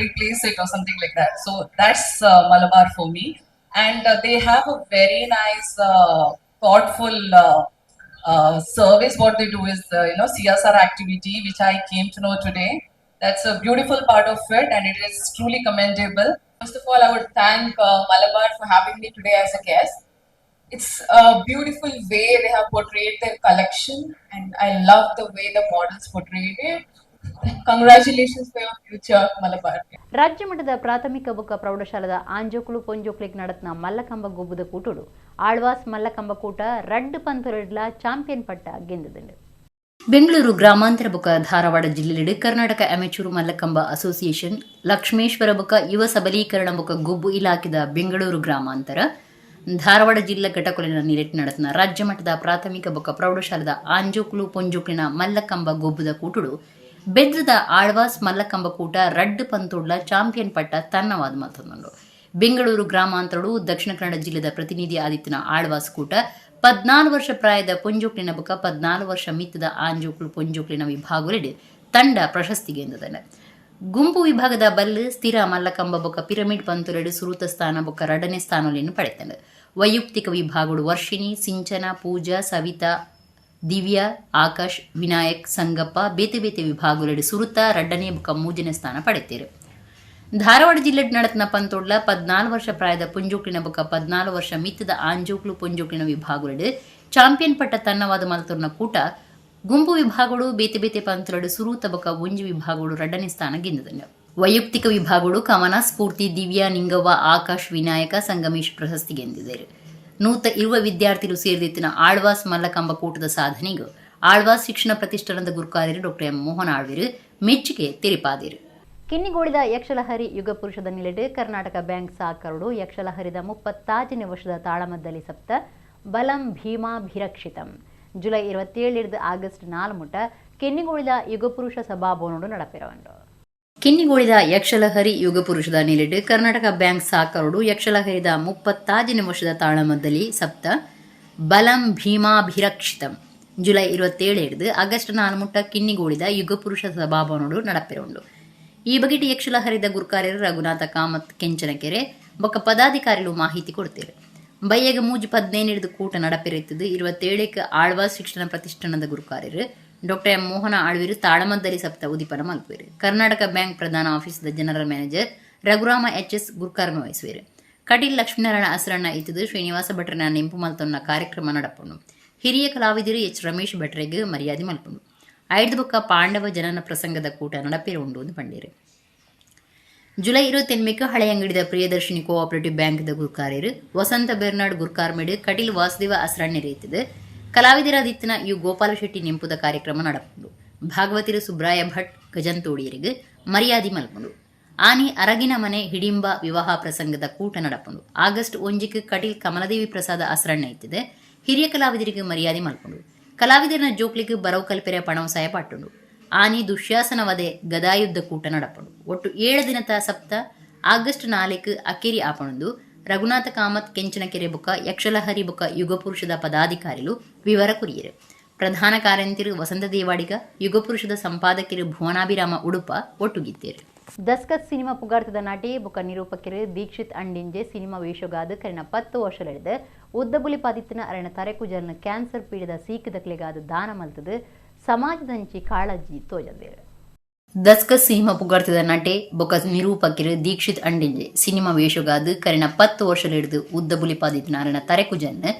replace it or something like that. So that's Malabar for me, and they have a very nice thoughtful service. What they do is CSR activity, which I came to know today. That's a beautiful part of it, and it is truly commendable. First of all, I would thank Malabar for having me today as a guest. It's a beautiful way they have portrayed their collection, and I love the way the models portrayed it. Congratulations for your future, Malabar. ರಾಜ್ಯ ಮಟ್ಟದ ಪ್ರಾಥಮಿಕ ಬೊಕ್ಕ ಪ್ರೌಢಶಾಲದ ಆಂಜೋಕುಲು ಪೊಂಜೋಕ್ಲಿಗ್ ನಡತ್ನ ಮಲ್ಲಕಂಬ ಗೊಬ್ಬುದ ಕೂಟುಡು ಆಳ್ವಾಸ್ ಮಲ್ಲಕಂಬ ಕೂಟ ರಡ್ಡು ಪಂತೊಲೆಡ್ಲ champion ಪಟ್ಟ ಗೆಂದದುಂಡು. ಬೆಂಗಳೂರು ಗ್ರಾಮಾಂತರ ಬೊಕ್ಕ Dharwad ಜಿಲ್ಲೆಲೆಡ್ Karnataka amateur mallakhamb association Lakshmeshwar ಬೊಕ್ಕ ಯುವ ಸಬಲೀಕರಣ ಬೊಕ್ಕ ಗೊಬ್ಬು ಇಲಾಖೆದ ಬೆಂಗಳೂರು ಗ್ರಾಮಾಂತರ ಧಾರವಾಡ ಜಿಲ್ಲಾ ಘಟಕೊಲೆನ ನಿಲೆಟ್ ನಡತ್ನ ರಾಜ್ಯ ಮಟ್ಟದ ಪ್ರಾಥಮಿಕ ಬೊಕ್ಕ ಪ್ರೌಢಶಾಲದ ಆಂಜೋಕುಲು ಪೊಂಜೋಕ್ಲಿನ ಮಲ್ಲಕಂಬ ಗೊಬ್ಬುದ ಕೂಟುಡು ಬೆದ್ರದ ಆಳ್ವಾಸ್ ಮಲ್ಲಕಂಬ ಕೂಟ ರಡ್ಡು ಪಂತೊಡ್ಲ ಚಾಂಪಿಯನ್ ಪಟ್ಟ ತನ್ನವಾದ ಮಲ್ತೊಂದುಂಡು. ಬೆಂಗಳೂರು ಗ್ರಾಮಾಂತರಡು ದಕ್ಷಿಣ ಕನ್ನಡ ಜಿಲ್ಲೆದ ಪ್ರತಿನಿಧಿ ಆದಿತ್ಯನ ಆಳ್ವಾಸ್ ಕೂಟ 14 ವರ್ಷ ಪ್ರಾಯದ ಪೊಂಜೋಕ್ಲಿನ ಬೊಕ್ಕ 14 ವರ್ಷ ಮಿತ್ತದ ಆಂಜೋಕ್ಲು ಪೊಂಜೋಕ್ಲಿನ ವಿಭಾಗಲೆಡ್ ತಂಡ ಪ್ರಶಸ್ತಿಗೆ ಎಂದದನ. ಗುಂಪು ವಿಭಾಗದ ಬಲ್ಲು ಸ್ಥಿರ ಮಲ್ಲಕಂಬ ಬೊಕ್ಕ ಪಿರಮಿಡ್ ಪಂತೊಲೆಡ್ ಸುರುತ ಸ್ಥಾನ ಬೊಕ್ಕ ರಡನೇ ಸ್ಥಾನೊಲೆನ್ ಪಡೆತಂಡ್. ವೈಯಕ್ತಿಕ ವಿಭಾಗಡು ವರ್ಷಿಣಿ, ಸಿಂಚನ, ಪೂಜಾ, ಸವಿತಾ, ದಿವ್ಯಾ, ಆಕಾಶ್, ವಿನಾಯಕ್, ಸಂಗಪ್ಪ ಬೇತೆ ಬೇತೆ ವಿಭಾಗಲೆಡ್ ಸುರುತ, ರಡ್ಡನೇ ಬೊಕ್ಕ ಮೂಜನೇ ಸ್ಥಾನ ಪಡೆತೇರು. ಧಾರವಾಡ ಜಿಲ್ಲೆಡ್ ನಡತ್ನ ಪಂತೊಡ್ಲ 14 ವರ್ಷ ಪ್ರಾಯದ ಪೊಂಜೋಕ್ಲಿನ ಬೊಕ್ಕ 14 ವರ್ಷ ಮಿತ್ತದ ಆಂಜೋಕ್ಲು ಪೊಂಜೋಕ್ಲಿನ ವಿಭಾಗಲೆಡ್ ಚಾಂಪಿಯನ್ ಪಟ್ಟ ತನ್ನವಾದ ಮಲ್ತೊರ್ನ ಕೂಟ ಗುಂಪು ವಿಭಾಗಗಳು ಬೇತೆ ಬೇತೆ ಪಂತೊಲೆಡ್ ಸುರೂತ ಬೊಕ್ಕ ಒಂಜಿ ವಿಭಾಗಗಳು ರಡ್ಡನೇ ಸ್ಥಾನ ಗೆಂದದಂಡ. ವೈಯಕ್ತಿಕ ವಿಭಾಗಗಳು ಕಮನ, ಸ್ಫೂರ್ತಿ, ದಿವ್ಯಾ, ನಿಂಗವ್ವ, ಆಕಾಶ್, ವಿನಾಯಕ, ಸಂಗಮೇಶ್ ಪ್ರಶಸ್ತಿ ಗೆದ್ದಿದ್ದಾರೆ. 120 ವಿದ್ಯಾರ್ಥಿಗಳು ಸೇರಿದಿತ್ತಿನ ಆಳ್ವಾಸ್ ಮಲ್ಲಕಂಬ ಕೂಟದ ಸಾಧನೆಗೂ ಆಳ್ವಾಸ್ ಶಿಕ್ಷಣ ಪ್ರತಿಷ್ಠಾನದ ಗುರುಕಾರ್ಯರು ಡಾಕ್ಟರ್ ಎಂ ಮೋಹನ್ ಆಳ್ವಿರು ಮೆಚ್ಚುಗೆ ತೆರಿಪಾದಿರು. ಕಿನ್ನಿಗೋಳಿದ ಯಕ್ಷಲಹರಿ ಯುಗ ಪುರುಷದ ನಿಲೆಡು ಕರ್ನಾಟಕ ಬ್ಯಾಂಕ್ ಸಾಕರುಡು ಯಕ್ಷಲಹರಿದ 36ನೇ ವರ್ಷದ ತಾಳಮದ್ದಲಿ ಸಪ್ತ ಬಲಂ ಭೀಮಾಭಿರಕ್ಷಿತಂ ಜುಲೈ 27 ಆಗಸ್ಟ್ 4 ಮುಟ ಕೆನ್ನಿಗೋಳಿದ ಯುಗಪುರುಷ ಸಭಾಭವನೋಡು ನಡಪಿರವಂಡು. ಕಿನ್ನಿಗೋಳಿದ ಯಕ್ಷಲಹರಿ ಯುಗಪುರುಷದ ನಿಲೆಡು ಕರ್ನಾಟಕ ಬ್ಯಾಂಕ್ ಸಾಕರುಡು ಯಕ್ಷಲಹರಿದ 36ನೇ ವರ್ಷದ ತಾಳಮದ್ದಲಿ ಸಪ್ತ ಬಲಂ ಭೀಮಾಭಿರಕ್ಷಿತಂ ಜುಲೈ 27 ಆಗಸ್ಟ್ 4 ಮುಟ ಕಿನ್ನಿಗೋಳಿದ ಯುಗಪುರುಷ ಸಭಾಭವನೋಡು ನಡಪಿರವಂಡು. ಈ ಬಗೆಟ್ ಯಕ್ಷಲಹರಿದ ಗುರುಕಾರ್ಯರು ರಘುನಾಥ ಕಾಮತ್ ಕೆಂಚನಕೆರೆ ಬೊಕ್ಕ ಪದಾಧಿಕಾರಿಗಳು ಮಾಹಿತಿ ಕೊಡ್ತೇವೆ. ಬಯ್ಯಗ 3:15 ಕೂಟ ನಡಪಿರುತ್ತದೆ. 27 ಆಳ್ವಾಸ್ ಶಿಕ್ಷಣ ಪ್ರತಿಷ್ಠಾನದ ಗುರುಕಾರ್ಯರು Doctor M ಮೋಹನ ಆಳ್ವಿರು ತಾಳಮದ್ದಲಿ ಸಪ್ತ ಉದಿಪನ ಮಲ್ಪುವೆರು. ಕರ್ನಾಟಕ ಬ್ಯಾಂಕ್ ಪ್ರಧಾನ ಆಫೀಸ್ದ general manager Raghurama H S ಗುರ್ಕಾರ್ಮೆ ವಹಿಸುವೆರು. Kateel Lakshminarayana Asranna ಇತ್ತದು Srinivasa ಭಟ್ರನ ನೆಂಪು ಮಲ್ತೊನ್ನ ಕಾರ್ಯಕ್ರಮ ನಡಪುಂಡು. ಹಿರಿಯ ಕಲಾವಿದರು ಎಚ್ ರಮೇಶ್ ಭಟ್ರೆಗ್ ಮರ್ಯಾದೆ ಮಲ್ಪುಂಡು. ಐದು ಬೊಕ್ಕ ಪಾಂಡವ ಜನನ ಪ್ರಸಂಗದ ಕೂಟ ನಡಪೇರು ಉಂಡು ಎಂದು ಪಂಡೇರು. ಜುಲೈ 28ಕ್ಕೆ ಹಳೆಯಂಗಡಿದ ಪ್ರಿಯದರ್ಶಿನಿ ಕೋಆಪರೇಟಿವ್ ಬ್ಯಾಂಕ್ದ ಗುರ್ಕಾರ್ಯರು ವಸಂತ ಬೆರ್ನಾಡ್ ಗುರ್ಕಾರ್ಮೆಡ್ ಕಟೀಲ್ ವಾಸುದೇವ ಅಸ್ರಣ್ಯ ಇತ್ತದು ಕಲಾವಿದರಾದಿತ್ತಿನ you Gopala Shetty ನೆಂಪುದ ಕಾರ್ಯಕ್ರಮ ನಡಪುಂಡು. ಭಾಗವತಿರು ಸುಬ್ರಾಯ ಭಟ್ ಗಜಂತೋಡಿಯರಿಗೆ ಮರ್ಯಾದೆ ಮಲ್ಪುಂಡು. ಆನಿ ಅರಗಿನ ಮನೆ ಹಿಡಿಂಬ ವಿವಾಹ ಪ್ರಸಂಗದ ಕೂಟ ನಡಪುಂಡು. ಆಗಸ್ಟ್ 1ಕ್ಕೆ ಕಟೀಲ್ ಕಮಲದೇವಿ ಪ್ರಸಾದ ಅಸ್ರಣ್ಣ ಇತ್ತಿದೆ ಹಿರಿಯ ಕಲಾವಿದರಿಗೆ ಮರ್ಯಾದೆ ಮಲ್ಪುಂಡು. ಕಲಾವಿದರನ ಜೋಕ್ಲಿಗೆ ಬರವು ಕಲ್ಪೆರೆ ಪಣವಸಾಯ ಪಾಟುಂಡು. ಆನಿ ದುಶ್ಯಾಸನವದೆ ಗದಾಯುದ್ಧ ಕೂಟ ನಡಪುಂಡು. ಒಟ್ಟು 7 ದಿನದ ಸಪ್ತ ಆಗಸ್ಟ್ 4 ಅಕೇರಿ ಆಪಣಂದು ರಘುನಾಥ ಕಾಮತ್ ಕೆಂಚನಕೆರೆ ಬುಕ್ಕ ಯಕ್ಷಲಹರಿ ಬುಕ್ಕ ಯುಗಪುರುಷದ ಪದಾಧಿಕಾರಿಲು ವಿವರ ಕುರಿಯರು. ಪ್ರಧಾನ ಕಾರ್ಯಂತಿರು ವಸಂತ ದೇವಾಡಿಗ, ಯುಗಪುರುಷದ ಸಂಪಾದಕರು ಭುವನಾಭಿರಾಮ ಉಡುಪ ಒಟ್ಟುಗಿದ್ದೇರು. ದಸ್ಕತ್ ಸಿನಿಮಾ ಪುಗಾರ್ತದ ನಟಿ ಬುಕ್ಕ ನಿರೂಪಕರು ದೀಕ್ಷಿತ್ ಅಂಡಿಂಜೆ ಸಿನಿಮಾ ವೇಷಗಾದ ಕರಿನ 10 ವರ್ಷಗಳಿದೆ ಉದ್ದಬುಲಿ ಪಾದಿತ್ತಿನ ಅರಣ ತರೆಕುಜಲ್ನ ಕ್ಯಾನ್ಸರ್ ಪೀಡಿದ ಸೀಕದಕ್ಲೆಗಾದ ದಾನ ಮಲ್ತದು ಸಮಾಜದಂಚಿ ಕಾಳಜಿ ತೋಜದೇರು. ದಸ್ಕತ್ ಸಿನಿಮಾ ಪುಗಾರ್ತದ ನಟೆ ಬೊಕ್ಕ ನಿರೂಪಕರು ದೀಕ್ಷಿತ್ ಅಂಡಿಂಜೆ ಸಿನಿಮಾ ವೇಷಗಾದ ಕರಿನ 10 ವರ್ಷಗಳಿಡಿದು ಉದ್ದಬುಲಿ ಪಾದಿತ್ತಿನ ಅರಣ ತರೆಕುಜಲ್ನ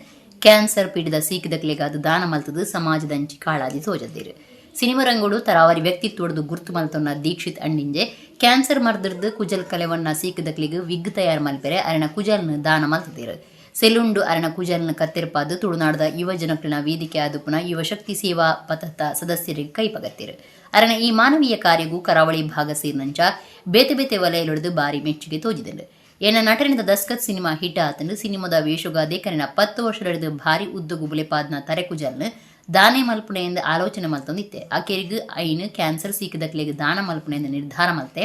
ಕ್ಯಾನ್ಸರ್ ಪೀಡಿದ ಸೀಕದಕ್ಲೆಗಾದ ದಾನ ಮಲ್ತದು ಸಮಾಜದಂಚಿ ಕಾಳಜಿ ತೋಜದೇರು. ಸಿನಿಮಾ ರಂಗೋಡು ತರಾವರಿ ವ್ಯಕ್ತಿತ್ವದ ಗುರ್ತು ಮಲ್ತೊನ್ನ ದೀಕ್ಷಿತ್ ಅಂಡಿಂಜೆ ಕ್ಯಾನ್ಸರ್ ಮರ್ದಿರ್ದು ಕುಜಲ್ ಕಲೆವನ್ನ ಸೀಕದಕ್ಲಿಗೆ ವಿಗ್ ತಯಾರು ಮಲ್ಪೆರೆ ಅರಣ ಕುಜಲ್ನ ದಾನ ಮಲ್ತದೇರು. ಸೆಲುಂಡು ಅರಣ ಕುಜಲ್ನ ಕತ್ತೆರ್ಪಾದು ತುಳುನಾಡದ ಯುವ ಜನಕ್ಲಿನ ವೇದಿಕೆ ಆದುಪುನ ಯುವ ಶಕ್ತಿ ಸೇವಾ ಪಥದ ಸದಸ್ಯರಿಗೆ ಕೈಪಗತ್ತಿರು. ಅರಣ ಈ ಮಾನವೀಯ ಕಾರ್ಯಗೂ ಕರಾವಳಿ ಭಾಗ ಸೇರಿನಂಚ ಬೇತೆ ಬೇತೆ ವಲಯಲೊಡೆದು ಬಾರಿ ಮೆಚ್ಚುಗೆ ತೋಜಿದರು. ಎನ್ನ ನಟನಿದ ದಸ್ಕತ್ ಸಿನಿಮಾ ಹಿಟ್ ಆತನು ಸಿನಿಮಾದ ವೇಷಗಾದೆ ಕರಿನ 10 ವರ್ಷಗಳಿದು ಭಾರಿ ಉದ್ದಗು ಬುಲೆಪಾದ್ನ ತರೆಕುಜಲ್ನ ದಾನೆ ಮಲ್ಪುಣೆ ಎಂದು ಆಲೋಚನೆ ಮಲ್ತೊಂದಿತ್ತೆ. ಆಕೆರಿಗ್ ಐನು ಕ್ಯಾನ್ಸರ್ ಸೀಕದಕ್ಲೆಗ್ ದಾನ ಮಲ್ಪುಣೆ ಎಂದು ನಿರ್ಧಾರ ಮಲ್ತೆ.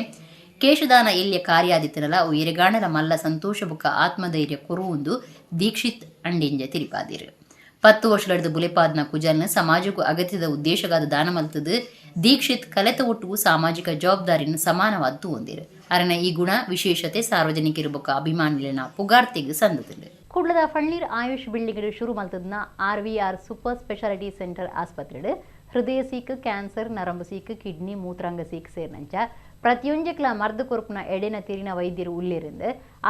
ಕೇಶದಾನ ಎಲ್ಲಿಯ ಕಾರ್ಯಾದಿತ್ತನಲ್ಲ ಅವು ಎರೆಗಾಣಲ ಮಲ್ಲ ಸಂತೋಷ ಬುಕ್ಕ ಆತ್ಮಧೈರ್ಯ ಕೊರುವುಂದು ದೀಕ್ಷಿತ್ ಅಂಡಿಂಜ ತಿರಿಪಾದಿರು. 10 ವರ್ಷಗಳಿದ ಬುಲೆಪಾದ್ನ ಕುಜಲ್ನ ಸಮಾಜಕ್ಕೂ ಅಗತ್ಯದ ಉದ್ದೇಶಗಾದ ದಾನ ಮಲ್ತದು ದೀಕ್ಷಿತ್ ಕಲೆತ ಒಟ್ಟು ಸಾಮಾಜಿಕ ಜವಾಬ್ದಾರಿಯನ್ನು ಸಮಾನವಾದ್ದು ಹೊಂದಿರು. ಅರನ ಈ ಗುಣ ವಿಶೇಷತೆ ಸಾರ್ವಜನಿಕರು ಬೊಕ್ಕ ಅಭಿಮಾನಿಲಿನ ಪುಗಾರ್ತೆಗೆ ಸಂದತಿಂಡು. ಕುಡ್ಲದ ಫಳ್ನೀರ್ ಆಯುಷ್ ಬಿಲ್ಡಿಂಗ್ ಶುರು ಮಲ್ತದ್ನ RVR super speciality centre ಆಸ್ಪತ್ರೆ ಹೃದಯ ಸೀಕ್, ಕ್ಯಾನ್ಸರ್, ನರಂಬು ಸೀಕ್, ಕಿಡ್ನಿ, ಮೂತ್ರಾಂಗ ಸೀಕ್ ಸೇರಿನಂಚ ಪ್ರತಿಯೊಂಜಕ್ಲ ಮರ್ದು ಕೊರಪುನ ಎಡೆನ ತಿರಿನ ವೈದ್ಯರು ಉಲ್ಲೇರಿಂದ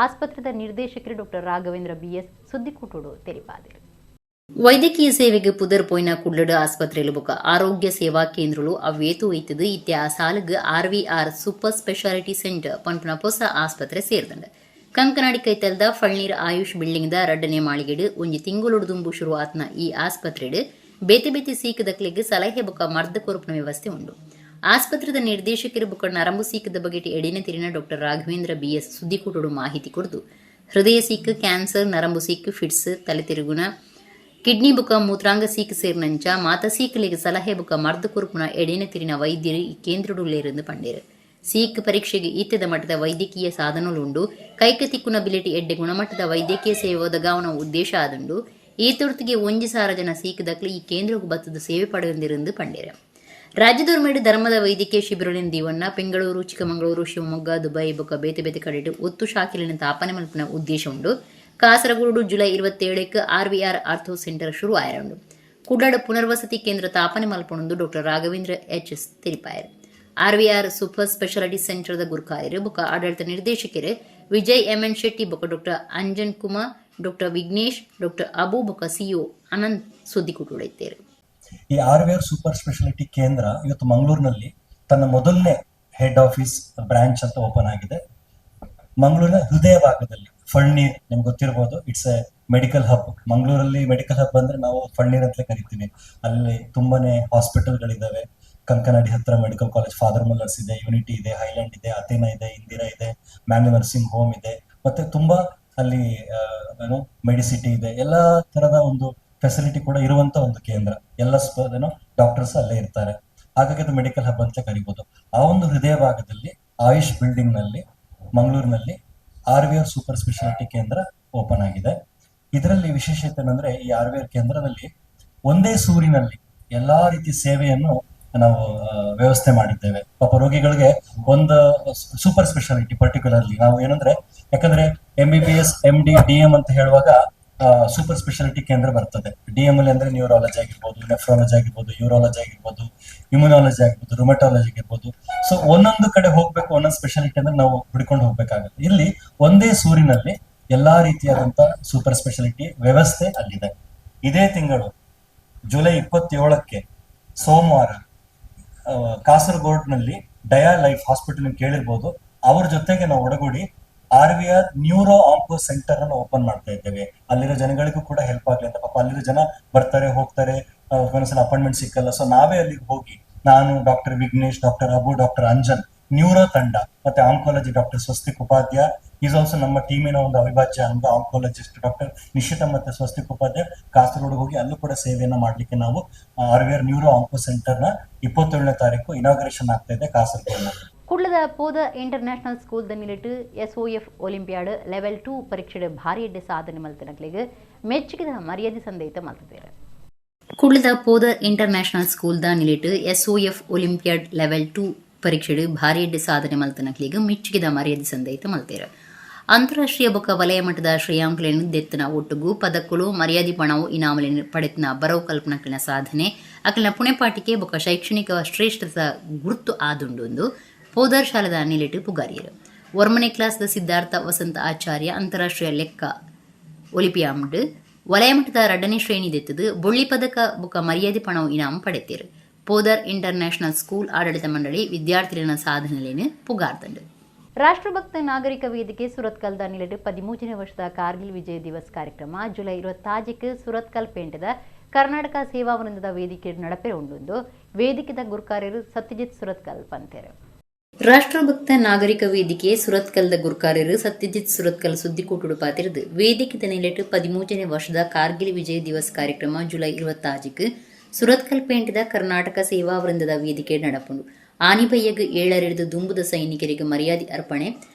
ಆಸ್ಪತ್ರೆದ ನಿರ್ದೇಶಕರು ಡಾಕ್ಟರ್ ರಾಘವೇಂದ್ರ ಬಿಎಸ್ ಸುದ್ದಿಕೂಟೋಡು ತೆರಿಪಾದರು. ವೈದ್ಯಕೀಯ ಸೇವೆಗೆ ಪುದರ್ ಪೋಯಿನ ಕುಡ್ಲಡು ಆಸ್ಪತ್ರೆಲು ಬೊಕ ಆರೋಗ್ಯ ಸೇವಾ ಕೇಂದ್ರಲು ಅವ್ವೇತು ಒಯ್ತದು ಇತ್ತೆ ಆ ಸಾಲುಗ್ RVR super speciality centre ಪನ್ಪುನ ಹೊಸ ಆಸ್ಪತ್ರೆ ಸೇರ್ದಂಡ. ಕಂಕನಾಡಿ ಕೈತಲ್ದ ಫಳ್ನೀರ್ ಆಯುಷ್ ಬಿಲ್ಡಿಂಗ್ the 2ನೇ ಮಾಳಿಗೆಡು ಒಂಜಿ ತಿಂಗುಳುಡು ದುಂಬು ಶುರು ಆತ್ನ ಈ ಆಸ್ಪತ್ರೆಡು ಬೇತೆ ಬೇತೆ ಸೀಕದಕ್ಲೆಗ್ ಸಲಹೆ ಬೊಕ ಮರ್ದು ಕೊರಪುನ ವ್ಯವಸ್ಥೆ ಉಂಡು. ಆಸ್ಪತ್ರೆದ ನಿರ್ದೇಶಕರು ಬೊಕ ನರಂಬು ಸೀಕದ ಬಗೆಟ್ ಎಡಿನ ತಿರಿನ ಡಾಕ್ಟರ್ ರಾಘವೇಂದ್ರ ಬಿಎಸ್ ಸುದ್ದಿಕೂಟೋಡು ಮಾಹಿತಿ ಕೊಡ್ದು, ಹೃದಯ ಸೀಕ್, ಕ್ಯಾನ್ಸರ್, ನರಂಬು ಸೀಕ್, ಫಿಟ್ಸ್, ತಲೆ ತಿರುಗುಣ, ಕಿಡ್ನಿ ಬುಕ ಮೂತ್ರಾಂಗ ಸೀಕ್ ಸೇರಿನಂಚ ಮಾತ ಸೀಕಲಿಗೆ ಸಲಹೆ ಬುಕ ಮರ್ದು ಕೊರಪುನ ಎಡಿನ ತಿರಿನ ವೈದ್ಯರು ಈ ಕೇಂದ್ರಡುಲ್ಲೇರೆಂದು ಪಂಡೇರು. ಸೀಕ್ ಪರೀಕ್ಷೆಗೆ ಈತದ ಮಟ್ಟದ ವೈದ್ಯಕೀಯ ಸಾಧನಲುಂಡು. ಕೈಕ ತಿಕ್ಕುನ ಬಿಲೆಟಿ ಎಡ್ಡೆ ಗುಣಮಟ್ಟದ ವೈದ್ಯಕೀಯ ಸೇವೆ ಒದಗಾವನ ಉದ್ದೇಶ ಆದುಂಡು. ಈ ತುರ್ತಿಗೆ 1,000 ಜನ ಸೀಕದಕ್ಲು ಈ ಕೇಂದ್ರಕ್ಕೂ ಬತ್ತದ ಸೇವೆ ಪಡೆಯೊಂದಿರೆಂದು ಪಂಡೇರು. ರಾಜ್ಯದೊರ್ಮೆಡು ಧರ್ಮದ ವೈದ್ಯಕೀಯ ಶಿಬಿರಲಿನ ದೀವಣ್ಣ ಬೆಂಗಳೂರು, ಚಿಕ್ಕಮಗಳೂರು, ಶಿವಮೊಗ್ಗ, ದುಬೈ ಬೊಕ್ಕ ಬೇತೆ ಬೇತೆ ಕಡೆಟು ಒತ್ತು ಶಾಖೆಲಿನ ತಾಪನೆ ಮಲ್ಪುನ ಉದ್ದೇಶ ಉಂಡು. Kasaragod July 27ಕ್ಕೆ RVR ortho centre ಶುರು ಆಯರುಂಡು. ಕುಡ್ಲಡ್ ಪುನರ್ವಸತಿ ಕೇಂದ್ರ ತಾಪನೆ ಮಲ್ಪೊಂದು ಡಾಕ್ಟರ್ ರಾಘವೇಂದ್ರ ಎಚ್ ಎಸ್ ತೆರಿಪಾಯರು. RVR super speciality ಸೆಂಟರ್ದ ಗುರುಕಾರ್ಯರು ಬೊಕ್ಕ ಆಡಳಿತ ನಿರ್ದೇಶಕರು ವಿಜಯ್ ಎಂ ಎನ್ ಶೆಟ್ಟಿ ಬೊಕ್ಕ doctor Anjan Kumar, doctor Vignesh, doctor Abu ಬೊಕ್ಕ ಸಿಒ ಅನಂತ್ ಸುದ್ದಿಕೂಟುಳಿದ್ದೇರು. ಈ RVR super speciality ಕೇಂದ್ರ ಇವತ್ತು ಮಂಗಳೂರಿನಲ್ಲಿ ತನ್ನ ಮೊದಲನೇ head office branch ಅಂತ ಓಪನ್ ಆಗಿದೆ. ಮಂಗಳೂರಿನ ಹೃದಯ ಭಾಗದಲ್ಲಿ ಫಳ್ನೀರ್ ನಿಮ್ಗೆ ಗೊತ್ತಿರ್ಬೋದು, it's a medical hub. ಮಂಗಳೂರಲ್ಲಿ ಮೆಡಿಕಲ್ ಹಬ್ ಅಂದ್ರೆ ನಾವು ಫಳ್ನೀರ್ ಅಂತಲೇ ಕರಿತೀವಿ. ಅಲ್ಲಿ ತುಂಬಾನೇ ಹಾಸ್ಪಿಟಲ್ಗಳಿದಾವೆ. ಕಂಕನಾಡಿ ಹತ್ರ medical college father Muller's ಇದೆ, ಯೂನಿಟಿ ಇದೆ, ಹೈಲ್ಯಾಂಡ್ ಇದೆ, ಅಥೇನಾ ಇದೆ, ಇಂದಿರಾ ಇದೆ, Mangalore nursing home ಇದೆ, ಮತ್ತೆ ತುಂಬಾ ಅಲ್ಲಿ ಏನು ಮೆಡಿಸಿಟಿ ಇದೆ. ಎಲ್ಲಾ ತರದ ಒಂದು ಫೆಸಿಲಿಟಿ ಕೂಡ ಇರುವಂತ ಒಂದು ಕೇಂದ್ರ. ಎಲ್ಲ ಏನೋ ಡಾಕ್ಟರ್ಸ್ ಅಲ್ಲೇ ಇರ್ತಾರೆ. ಹಾಗಾಗಿ ಅದು ಮೆಡಿಕಲ್ ಹಬ್ ಅಂತ ಕರಿಬಹುದು. ಆ ಒಂದು ಹೃದಯ ಭಾಗದಲ್ಲಿ ಆಯುಷ್ ಬಿಲ್ಡಿಂಗ್ ನಲ್ಲಿ ಮಂಗಳೂರಿನಲ್ಲಿ RVR super speciality ಕೇಂದ್ರ ಓಪನ್ ಆಗಿದೆ. ಇದರಲ್ಲಿ ವಿಶೇಷತೆ ಏನಂದ್ರೆ, ಈ ಆರ್ವಿಆರ್ ಕೇಂದ್ರದಲ್ಲಿ ಒಂದೇ ಸೂರಿನಲ್ಲಿ ಎಲ್ಲಾ ರೀತಿಯ ಸೇವೆಯನ್ನು ನಾವು ವ್ಯವಸ್ಥೆ ಮಾಡಿದ್ದೇವೆ. ಪಾಪ ರೋಗಿಗಳಿಗೆ ಒಂದು super speciality particularly ನಾವು ಏನಂದ್ರೆ, ಯಾಕಂದ್ರೆ MBBS, MD, DM ಅಂತ ಹೇಳುವಾಗ ಸೂಪರ್ ಸ್ಪೆಷಾಲಿಟಿ ಕೇಂದ್ರ ಬರ್ತದೆ. ಡಿಎಂಎಲ್ ಅಂದ್ರೆ ನ್ಯೂರಾಲಜಿ ಆಗಿರ್ಬೋದು, ನೆಫ್ರಾಲಜಿ ಆಗಿರ್ಬೋದು, ಯೂರಾಲಜಿ ಆಗಿರ್ಬೋದು, ಇಮ್ಯುನಾಲಜಿ ಆಗಿರ್ಬೋದು, ರುಮಟಾಲಜಿ ಆಗಿರ್ಬೋದು. ಸೊ ಒಂದೊಂದು ಕಡೆ ಹೋಗ್ಬೇಕು, ಒಂದೊಂದು ಸ್ಪೆಷಾಲಿಟಿ ಅಂದ್ರೆ ನಾವು ಹುಡ್ಕೊಂಡು ಹೋಗ್ಬೇಕಾಗುತ್ತೆ. ಇಲ್ಲಿ ಒಂದೇ ಸೂರಿನಲ್ಲಿ ಎಲ್ಲಾ ರೀತಿಯಾದಂತ ಸೂಪರ್ ಸ್ಪೆಷಾಲಿಟಿ ವ್ಯವಸ್ಥೆ ಅಲ್ಲಿದೆ. ಇದೇ ತಿಂಗಳು ಜುಲೈ 27ಕ್ಕೆ ಸೋಮವಾರ ಕಾಸರಗೋಡ್ನಲ್ಲಿ ಡಯಾ ಲೈಫ್ ಹಾಸ್ಪಿಟಲ್ ನೀವು ಕೇಳಿರ್ಬೋದು, ಅವ್ರ ಜೊತೆಗೆ ನಾವು ಒಡಗೂಡಿ RVR neuro onco centre ಅನ್ನು ಓಪನ್ ಮಾಡ್ತಾ ಇದ್ದೇವೆ. ಅಲ್ಲಿರೋ ಜನಗಳಿಗೂ ಕೂಡ ಹೆಲ್ಪ್ ಆಗ್ಲಿ ಅಂತ. ಪಾಪ ಅಲ್ಲಿರೋ ಜನ ಬರ್ತಾರೆ ಹೋಗ್ತಾರೆ, ಒಂದೊಂದ್ಸಲ ಅಪಾಯಿಂಟ್ಮೆಂಟ್ ಸಿಕ್ಕಲ್ಲ. ಸೊ ನಾವೇ ಅಲ್ಲಿಗೆ ಹೋಗಿ, ನಾನು, doctor Vignesh, doctor Abu, doctor Anjan, neuro ತಂಡ, ಮತ್ತೆ oncology doctor Swastik Upadhya is also ನಮ್ಮ ಟೀಮಿನ ಒಂದು ಅವಿಭಾಜ್ಯ ಅಂಗ. ಆಂಕಾಲಜಿಸ್ಟ್ ಡಾಕ್ಟರ್ ನಿಶಿತಾ ಮತ್ತೆ ಸ್ವಸ್ತಿಕ್ ಉಪಾಧ್ಯ ಕಾಸರಗೋಡ್ ಹೋಗಿ ಅಲ್ಲೂ ಕೂಡ ಸೇವೆಯನ್ನ ಮಾಡ್ಲಿಕ್ಕೆ ನಾವು RVR neuro onco centre ನ 27ನೇ ತಾರೀಕು ಇನಾಗ್ರೇಷನ್ ಆಗ್ತಾ ಇದೆ ಕಾಸರಗೋಡ್ನಲ್ಲಿ. ಕುಡ್ಲದ ಪೋದ ಇಂಟರ್ನ್ಯಾಷನಲ್ ಸ್ಕೂಲ್ ದ ನಿಲೆಟ್ ಎಸ್ಒಎಫ್ ಒಲಿಂಪಿಯಾಡ್ ಲೆವೆಲ್ 2 ಪರೀಕ್ಷೆ ಭಾರಿ ಎಡ್ಡೆ ಸಾಧನೆ ಮಲ್ತನಕ್ಲಿಗೆ ಮೆಚ್ಚುಗೆದ ಮರ್ಯಾದೆ ಸಂದೇತ ಮಲ್ತಿದ್ದಾರೆ. ಕುಡ್ಲದ ಪೋದ ಇಂಟರ್ನ್ಯಾಷನಲ್ ಸ್ಕೂಲ್ the ನಿಲೆಟ್ ಎಸ್ಒಎಫ್ olympiad level 2 ಪರೀಕ್ಷೆ ಭಾರಿ ಎಡ್ಡೆ ಸಾಧನೆ ಮಲ್ತನಕ್ಲಿಗೆ ಮೆಚ್ಚುಗೆದ ಮರ್ಯಾದೆ ಸಂದೇತ ಮಲ್ತೇರು. ಅಂತಾರಾಷ್ಟ್ರೀಯ ಬೊಕ್ಕ ವಲಯ ಮಟ್ಟದ ಶ್ರೇಯಾಂಕಲೆನ್ ದೆತ್ತನ ಒಟ್ಟುಗು ಪದಕ್ಕುಲು ಮರ್ಯಾದೆ ಪಣವು ಇನಾಮಲೆನ್ ಪಡೆತನ ಬರವು ಕಲ್ಪನಕ್ಲಿನ ಸಾಧನೆ ಅಕಲಿನ ಪುಣೆಪಾಟಿಕೆ ಬೊಕ್ಕ ಶೈಕ್ಷಣಿಕ ಶ್ರೇಷ್ಠತ ಗುರುತು ಆದುಂಡು ಪೋದರ್ ಶಾಲೆದ ನಿಲೆಟು ಪುಗಾರಿಯರು. 1ನೇ ಕ್ಲಾಸ್ದ ಸಿದ್ಧಾರ್ಥ ವಸಂತ ಆಚಾರ್ಯ ಅಂತಾರಾಷ್ಟ್ರೀಯ ಲೆಕ್ಕ ಒಲಿಪಿಯಾಂಡ್ ವಲಯ ಮಟ್ಟದ 2ನೇ ಶ್ರೇಣಿ ದೆತ್ತದು ಬೊಳ್ಳಿ ಪದಕ ಬೊಕ್ಕ ಮರ್ಯಾದೆ ಪಣವು ಇನಾಮ ಪಡೆತೇರು. ಪೋದರ್ ಇಂಟರ್ನ್ಯಾಷನಲ್ ಸ್ಕೂಲ್ ಆಡಳಿತ ಮಂಡಳಿ ವಿದ್ಯಾರ್ಥಿಗಳ ಸಾಧನೆಯನ್ನು ಪುಗಾರ್ದಂಡು. ರಾಷ್ಟ್ರಭಕ್ತ ನಾಗರಿಕ ವೇದಿಕೆ ಸುರತ್ಕಲ್ದ ನಿಲೆಟು 13ನೇ ವರ್ಷದ ಕಾರ್ಗಿಲ್ ವಿಜಯ ದಿವಸ್ ಕಾರ್ಯಕ್ರಮ ಜುಲೈ 26ಕ್ಕೆ ಸುರತ್ಕಲ್ ಪೇಂಟದ ಕರ್ನಾಟಕ ಸೇವಾ ವೃಂದದ ವೇದಿಕೆ ನಡಪೆ ಉಂಡು. ವೇದಿಕೆದ ಗುರ್ಕಾರ್ಯರು ಸತ್ಯಜಿತ್ ಸುರತ್ಕಲ್ ಪಂತೇರು. ರಾಷ್ಟ್ರಭಕ್ತ ನಾಗರಿಕ ವೇದಿಕೆ ಸುರತ್ಕಲ್ದ ಗುರ್ಕಾರ್ಯರು ಸತ್ಯಜಿತ್ ಸುರತ್ಕಲ್ ಸುದ್ದಿಕೂಟುಡು ಪಾತಿರದು. ವೇದಿಕೆದ ನಿಲೆಟು 13ನೇ ವರ್ಷದ ಕಾರ್ಗಿಲ್ ವಿಜಯ ದಿವಸ್ ಕಾರ್ಯಕ್ರಮ ಜುಲೈ 26ಕ್ಕೆ ಸುರತ್ಕಲ್ ಪೇಂಟದ ಕರ್ನಾಟಕ ಸೇವಾ ವೃಂದದ ವೇದಿಕೆ ನಡಪುಂಡು. ಆನಿಬಯ್ಯಗ್ 7 ದುಂಬುದ ಸೈನಿಕರಿಗೆ ಮರ್ಯಾದೆ ಅರ್ಪಣೆ,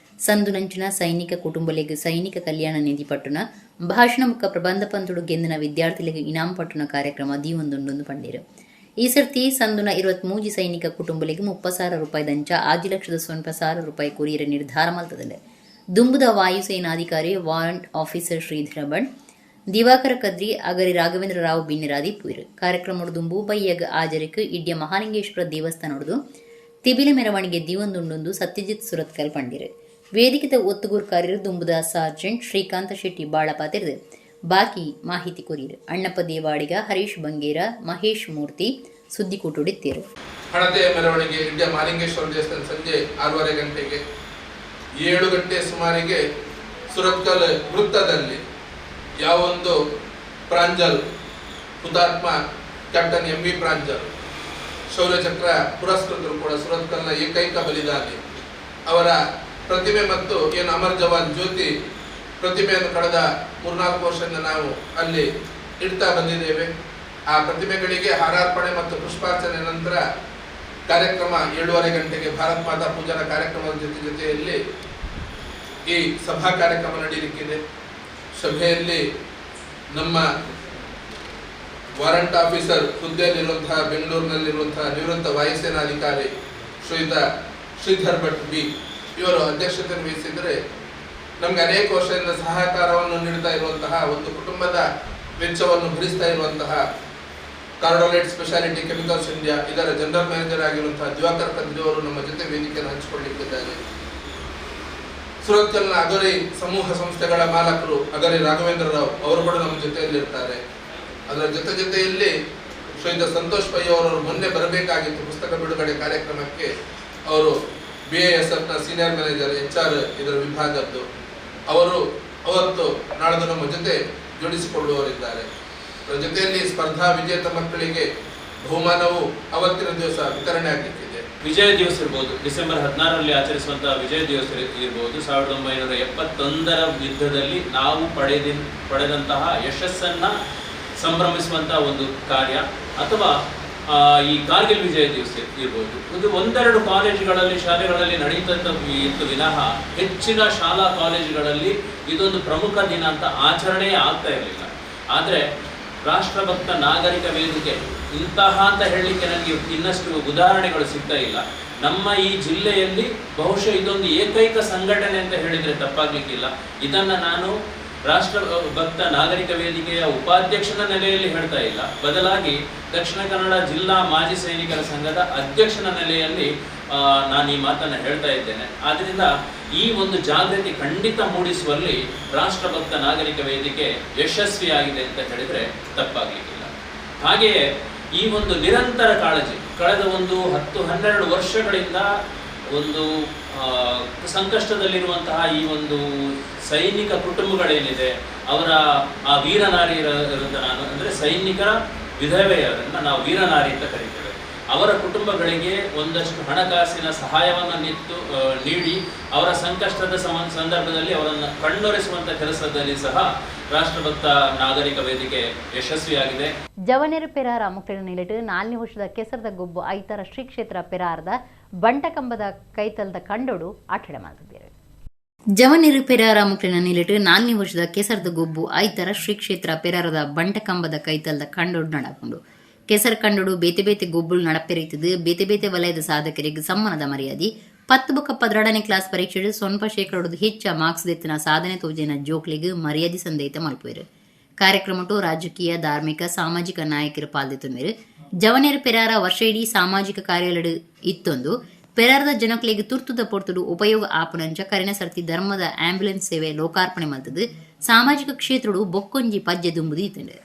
ಸಂದುನಂಚಿನ ಸೈನಿಕ ಕುಟುಂಬಲೆಗ್ ಸೈನಿಕ ಕಲ್ಯಾಣ ನಿಧಿ ಪಟ್ಟುನ, ಭಾಷಣ ಮುಖ ಪ್ರಬಂಧ ಪಂತುಡು ಗೆಂದಿನ ವಿದ್ಯಾರ್ಥಿಗಳಿಗೆ ಇನಾಮ್ ಪಟ್ಟುನ ಕಾರ್ಯಕ್ರಮ ದೀವೊಂದುಂಡು ಪಂಡೀರು. ಈ ಸರ್ತಿ ಸಂದುನ 23 ಸೈನಿಕ ಕುಟುಂಬಲೆಗ್ 30,000 ರೂಪಾಯಿ ದಂಚ 5,01,000 ರೂಪಾಯಿ ಕೊರಿಯರ ನಿರ್ಧಾರ ಮಲ್ತದಂಡೆ. ದುಂಬುದ ವಾಯುಸೇನಾಧಿಕಾರಿ ವಾರಂಟ್ ಆಫೀಸರ್ ಶ್ರೀಧರ ಭಟ್, ದಿವಾಕರ ಕದ್ರಿ, ಅಗರಿ ರಾಘವೇಂದ್ರ ರಾವ್ ಬಿನ್ನಿರಾದಿ ಪೂರು. ಕಾರ್ಯಕ್ರಮದ ದುಂಬು ಬಯ್ಯಗ್ ಆಜರಿಕ್ ಇಡ್ಯ ಮಹಾಲಿಂಗೇಶ್ವರ ದೇವಸ್ಥಾನೊಡ್ದು ತಿಬಿಲ ಮೆರವಣಿಗೆ ದೀವೊಂದುಂಡು ಸತ್ಯಜಿತ್ ಸುರತ್ಕಲ್ ಪಂಡಿರು. ವೇದಿಕೆದ ಒತ್ತುಗೂರ್ಕಾರ್ಯರು ದುಂಬುದ ಸಾರ್ಜೆಂಟ್ ಶ್ರೀಕಾಂತ ಶೆಟ್ಟಿ ಬಾಳಪಾತಿರ್ದು ಬಾಕಿ ಮಾಹಿತಿ ಕೊರಿಯರು. ಅಣ್ಣಪ್ಪ ದೇವಾಡಿಗ, ಹರೀಶ್ ಬಂಗೇರ, ಮಹೇಶ್ ಮೂರ್ತಿ ಸುದ್ದಿಕೂಟುಡಿತ್ತೀರು. ಹಣತೆಯ ಮೆರವಣಿಗೆ ಇಡ್ಯ ಮಹಾಲಿಂಗೇಶ್ವರ ದೇವಸ್ಥಾನ ಸಂಜೆ 6:30 ಗಂಟೆಗೆ, 7 ಗಂಟೆ ಸುಮಾರಿಗೆ ಸುರತ್ಕಲ್ ವೃತ್ತದಲ್ಲಿ ಯಾವೊಂದು ಪ್ರಾಂಜಲ್ ಹುತಾತ್ಮ captain MV Pranjal Shaurya Chakra ಪುರಸ್ಕೃತರು ಕೂಡ ಸುರತ್ಕಲ್ನ ಏಕೈಕ ಬಲಿದಾನಿ ಅವರ ಪ್ರತಿಮೆ ಮತ್ತು ಏನು ಅಮರ್ ಜವಾನ್ ಜ್ಯೋತಿ ಪ್ರತಿಮೆಯನ್ನು ಕಳೆದ 3-4 ವರ್ಷದಿಂದ ನಾವು ಅಲ್ಲಿ ಇಡ್ತಾ ಬಂದಿದ್ದೇವೆ. ಆ ಪ್ರತಿಮೆಗಳಿಗೆ ಹಾರಾರ್ಪಣೆ ಮತ್ತು ಪುಷ್ಪಾರ್ಚನೆ ನಂತರ ಕಾರ್ಯಕ್ರಮ 7:30 ಗಂಟೆಗೆ ಭಾರತ್ ಮಾತಾ ಪೂಜಾರ ಕಾರ್ಯಕ್ರಮದ ಜೊತೆ ಜೊತೆಯಲ್ಲಿ ಈ ಸಭಾ ಕಾರ್ಯಕ್ರಮ ನಡೆಯಲಿಕ್ಕಿದೆ. ಸಭೆಯಲ್ಲಿ ನಮ್ಮ ವಾರಂಟ್ ಆಫೀಸರ್ ಹುದ್ದೆಯಲ್ಲಿರುವಂತಹ ಬೆಂಗಳೂರಿನಲ್ಲಿರುವಂತಹ ನಿವೃತ್ತ ವಾಯುಸೇನಾಧಿಕಾರಿ ಶ್ರೀಯುತ ಶ್ರೀಧರ್ ಭಟ್ ಬಿ ಇವರು ಅಧ್ಯಕ್ಷತೆಯನ್ನು ವಹಿಸಿದರೆ, ನಮಗೆ ಅನೇಕ ವರ್ಷದಿಂದ ಸಹಕಾರವನ್ನು ನೀಡುತ್ತಾ ಇರುವಂತಹ ಒಂದು ಕುಟುಂಬದ ವೆಚ್ಚವನ್ನು ಭರಿಸ್ತಾ ಇರುವಂತಹ ಕಾರ್ಡೋಲೈಟ್ ಸ್ಪೆಷಾಲಿಟಿ ಕೆಮಿಕಲ್ಸ್ ಇಂಡಿಯಾ ಇದರ ಜನರಲ್ ಮ್ಯಾನೇಜರ್ ಆಗಿರುವಂತಹ ದಿವಾಕರ್ ಕದ್ರಿ ಅವರು ನಮ್ಮ ಜೊತೆ ವೇದಿಕೆಯನ್ನು ಹಂಚಿಕೊಳ್ಳಲಿಕ್ಕಿದ್ದಾರೆ. ಸುರತ್ಕಲ್ನ ಅಗರಿ ಸಮೂಹ ಸಂಸ್ಥೆಗಳ ಮಾಲಕರು ಅಗರಿ ರಾಘವೇಂದ್ರ ರಾವ್ ಅವರು ಕೂಡ ನಮ್ಮ ಜೊತೆಯಲ್ಲಿರ್ತಾರೆ. ಅದರ ಜೊತೆ ಜೊತೆಯಲ್ಲಿ ಶ್ರೀಯುತ ಸಂತೋಷ್ ಪೈ ಅವರು ಮೊನ್ನೆ ಬರಬೇಕಾಗಿತ್ತು ಪುಸ್ತಕ ಬಿಡುಗಡೆ ಕಾರ್ಯಕ್ರಮಕ್ಕೆ. ಅವರು BASF ನ ಸೀನಿಯರ್ ಮ್ಯಾನೇಜರ್ HR ಇದರ ವಿಭಾಗದ್ದು. ಅವರು ಅವತ್ತು ನಾಳೆದು ನಮ್ಮ ಜೊತೆ ಜೋಡಿಸಿಕೊಳ್ಳುವವರಿದ್ದಾರೆ. ಅದರ ಜೊತೆಯಲ್ಲಿ ಸ್ಪರ್ಧಾ ವಿಜೇತ ಮಕ್ಕಳಿಗೆ ಬಹುಮಾನವು ಅವತ್ತಿನ ದಿವಸ ವಿತರಣೆ ಆಗಲಿಕ್ಕಿದೆ. ವಿಜಯ ದಿವಸ ಇರ್ಬೋದು, ಡಿಸೆಂಬರ್ 16ರಲ್ಲಿ ಆಚರಿಸುವಂತಹ ವಿಜಯ ದಿವಸ ಇರ್ಬೋದು, 1971ರ ಯುದ್ಧದಲ್ಲಿ ನಾವು ಪಡೆದಂತಹ ಯಶಸ್ಸನ್ನು ಸಂಭ್ರಮಿಸುವಂತಹ ಒಂದು ಕಾರ್ಯ, ಅಥವಾ ಈ ಕಾರ್ಗಿಲ್ ವಿಜಯ ದಿವಸ ಇರ್ಬೋದು. ಇದು ಒಂದೆರಡು ಕಾಲೇಜುಗಳಲ್ಲಿ ಶಾಲೆಗಳಲ್ಲಿ ನಡೆಯುತ್ತಂತ ಇತ್ತು ವಿನಃ ಹೆಚ್ಚಿನ ಶಾಲಾ ಕಾಲೇಜುಗಳಲ್ಲಿ ಇದೊಂದು ಪ್ರಮುಖ ದಿನ ಅಂತ ಆಚರಣೆಯೇ ಆಗ್ತಾ ಇರಲಿಲ್ಲ. ಆದರೆ ರಾಷ್ಟ್ರಭಕ್ತ ನಾಗರಿಕ ವೇದಿಕೆ ಇಂತಹ ಅಂತ ಹೇಳಲಿಕ್ಕೆ ನನಗೆ ಇನ್ನಷ್ಟು ಉದಾಹರಣೆಗಳು ಸಿಗ್ತಾ ಇಲ್ಲ. ನಮ್ಮ ಈ ಜಿಲ್ಲೆಯಲ್ಲಿ ಬಹುಶಃ ಇದೊಂದು ಏಕೈಕ ಸಂಘಟನೆ ಅಂತ ಹೇಳಿದರೆ ತಪ್ಪಾಗಲಿಕ್ಕಿಲ್ಲ. ಇದನ್ನು ನಾನು ರಾಷ್ಟ್ರಭಕ್ತ ನಾಗರಿಕ ವೇದಿಕೆಯ ಉಪಾಧ್ಯಕ್ಷನ ನೆಲೆಯಲ್ಲಿ ಹೇಳ್ತಾ ಇಲ್ಲ, ಬದಲಾಗಿ ದಕ್ಷಿಣ ಕನ್ನಡ ಜಿಲ್ಲಾ ಮಾಜಿ ಸೈನಿಕರ ಸಂಘದ ಅಧ್ಯಕ್ಷನ ನೆಲೆಯಲ್ಲಿ ನಾನು ಈ ಮಾತನ್ನು ಹೇಳ್ತಾ ಇದ್ದೇನೆ. ಆದ್ದರಿಂದ ಈ ಒಂದು ಜಾಗೃತಿ ಖಂಡಿತ ಮೂಡಿಸುವಲ್ಲಿ ರಾಷ್ಟ್ರಭಕ್ತ ನಾಗರಿಕ ವೇದಿಕೆ ಯಶಸ್ವಿಯಾಗಿದೆ ಅಂತ ಹೇಳಿದರೆ ತಪ್ಪಾಗಲಿಕ್ಕಿಲ್ಲ. ಹಾಗೆಯೇ ಈ ಒಂದು ನಿರಂತರ ಕಾಳಜಿ ಕಳೆದ ಒಂದು 10-12 ವರ್ಷಗಳಿಂದ ಒಂದು ಸಂಕಷ್ಟದಲ್ಲಿರುವಂತಹ ಈ ಒಂದು ಸೈನಿಕ ಕುಟುಂಬಗಳೇನಿದೆ ಅವರ ಆ ವೀರನಾರಿಯರಂತ ನಾನು ಅಂದರೆ ಸೈನಿಕರ ವಿಧವೆಯರನ್ನು ನಾವು ವೀರನಾರಿ ಅಂತ ಕರಿತೇವೆ. ಅವರ ಕುಟುಂಬಗಳಿಗೆ ಒಂದಷ್ಟು ಹಣಕಾಸಿನ ಸಹಾಯವನ್ನು ನೀಡಿ ಅವರ ಸಂಕಷ್ಟದ ಸಂದರ್ಭದಲ್ಲಿ ಅವರನ್ನು ಕಣ್ಣೊರೆಸುವಂಥ ಕೆಲಸದಲ್ಲಿ ಸಹ ರಾಷ್ಟ್ರಭಕ್ತ ನಾಗರಿಕ ವೇದಿಕೆ ಯಶಸ್ವಿಯಾಗಿದೆ. ಜವನೇರು ಪೆರಾರ ಮುಕ್ತಿನ ನಿಲೆಟು 4ನೇ ವರ್ಷದ ಕೆಸರದ ಗೊಬ್ಬು ಐತರ ಶ್ರೀ ಕ್ಷೇತ್ರ ಪೆರಾರದ ಬಂಟಕಂಬದ ಕೈತಲದ ಕಂಡೋಡು ಆಠಡೆ ಮಾಡಿದ್ದಾರೆ. ಜವನೇರು ಪೆರಾರ ಮುಕ್ತಿನ ನಿಲೆಟು 4ನೇ ವರ್ಷದ ಕೆಸರದ ಗೊಬ್ಬು ಐತರ ಶ್ರೀ ಕ್ಷೇತ್ರ ಪೆರಾರದ ಬಂಟಕಂಬದ ಕೈತಲದ ಕಂಡೋಡು ನಡಪುಂಡು. ಕೆಸರು ಕಂಡೋಡು ಬೇತೆ ಬೇತೆ ಗೊಬ್ಬುಲು ನಡಪೆರೀತದು ಬೇತೆ ಬೇತೆ ವಲಯದ ಸಾಧಕರಿಗೆ ಸಮ್ಮಾನದ ಮರ್ಯಾದೆ 10 ಬೊಕ್ಕ 12ನೇ ಕ್ಲಾಸ್ ಪರೀಕ್ಷೆ 0% ಹೆಚ್ಚ ಮಾರ್ಕ್ಸ್ ದೆತ್ತಿನ ಸಾಧನೆ ತೋಜಿನ ಜೋಕ್ಲಿಗೆ ಮರ್ಯಾದೆ ಸಂದೇತ ಮಲ್ಪುವೆರು. ಕಾರ್ಯಕ್ರಮಟು ರಾಜಕೀಯ ಧಾರ್ಮಿಕ ಸಾಮಾಜಿಕ ನಾಯಕರು ಪಾಲ್ದೆತ್ತುನ್ವೆರು. ಜವನೇರು ಪೆರಾರ ವರ್ಷ ಇಡೀ ಸಾಮಾಜಿಕ ಕಾರ್ಯಾಲಯ ಇತ್ತೊಂದು ಪೆರಾರದ ಜನಕ್ಲೆಗ್ ತುರ್ತುದ ಪೊರ್ತುಡು ಉಪಯೋಗ ಆಪುನಂಚ ಕರಿನ ಸರ್ತಿ ಧರ್ಮದ ಆಂಬ್ಯುಲೆನ್ಸ್ ಸೇವೆ ಲೋಕಾರ್ಪಣೆ ಮಲ್ತದು ಸಾಮಾಜಿಕ ಕ್ಷೇತ್ರಡು ಬೊಕ್ಕೊಂಜಿ ಪಜ್ಜೆ ದುಂಬುದು ಇತ್ತಂಡು.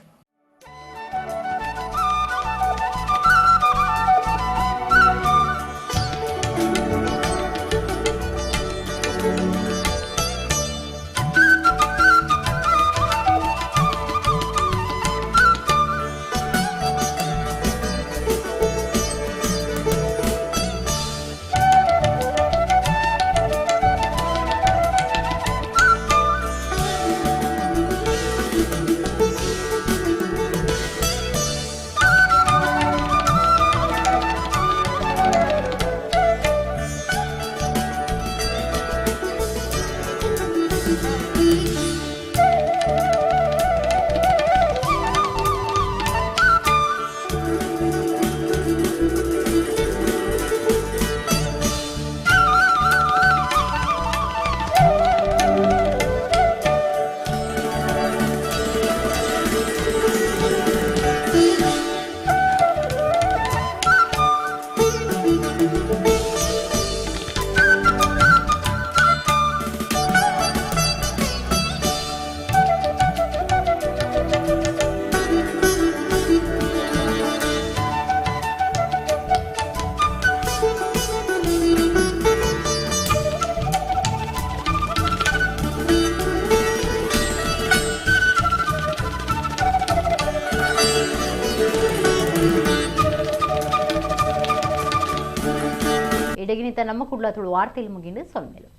ನಮ್ಮ ಕುಡ್ಲ ತುಳು ವಾರ್ತೆಯಲ್ಲಿ ಮುಗಿಂಡು ಸೊಲ್ಮೇಲು.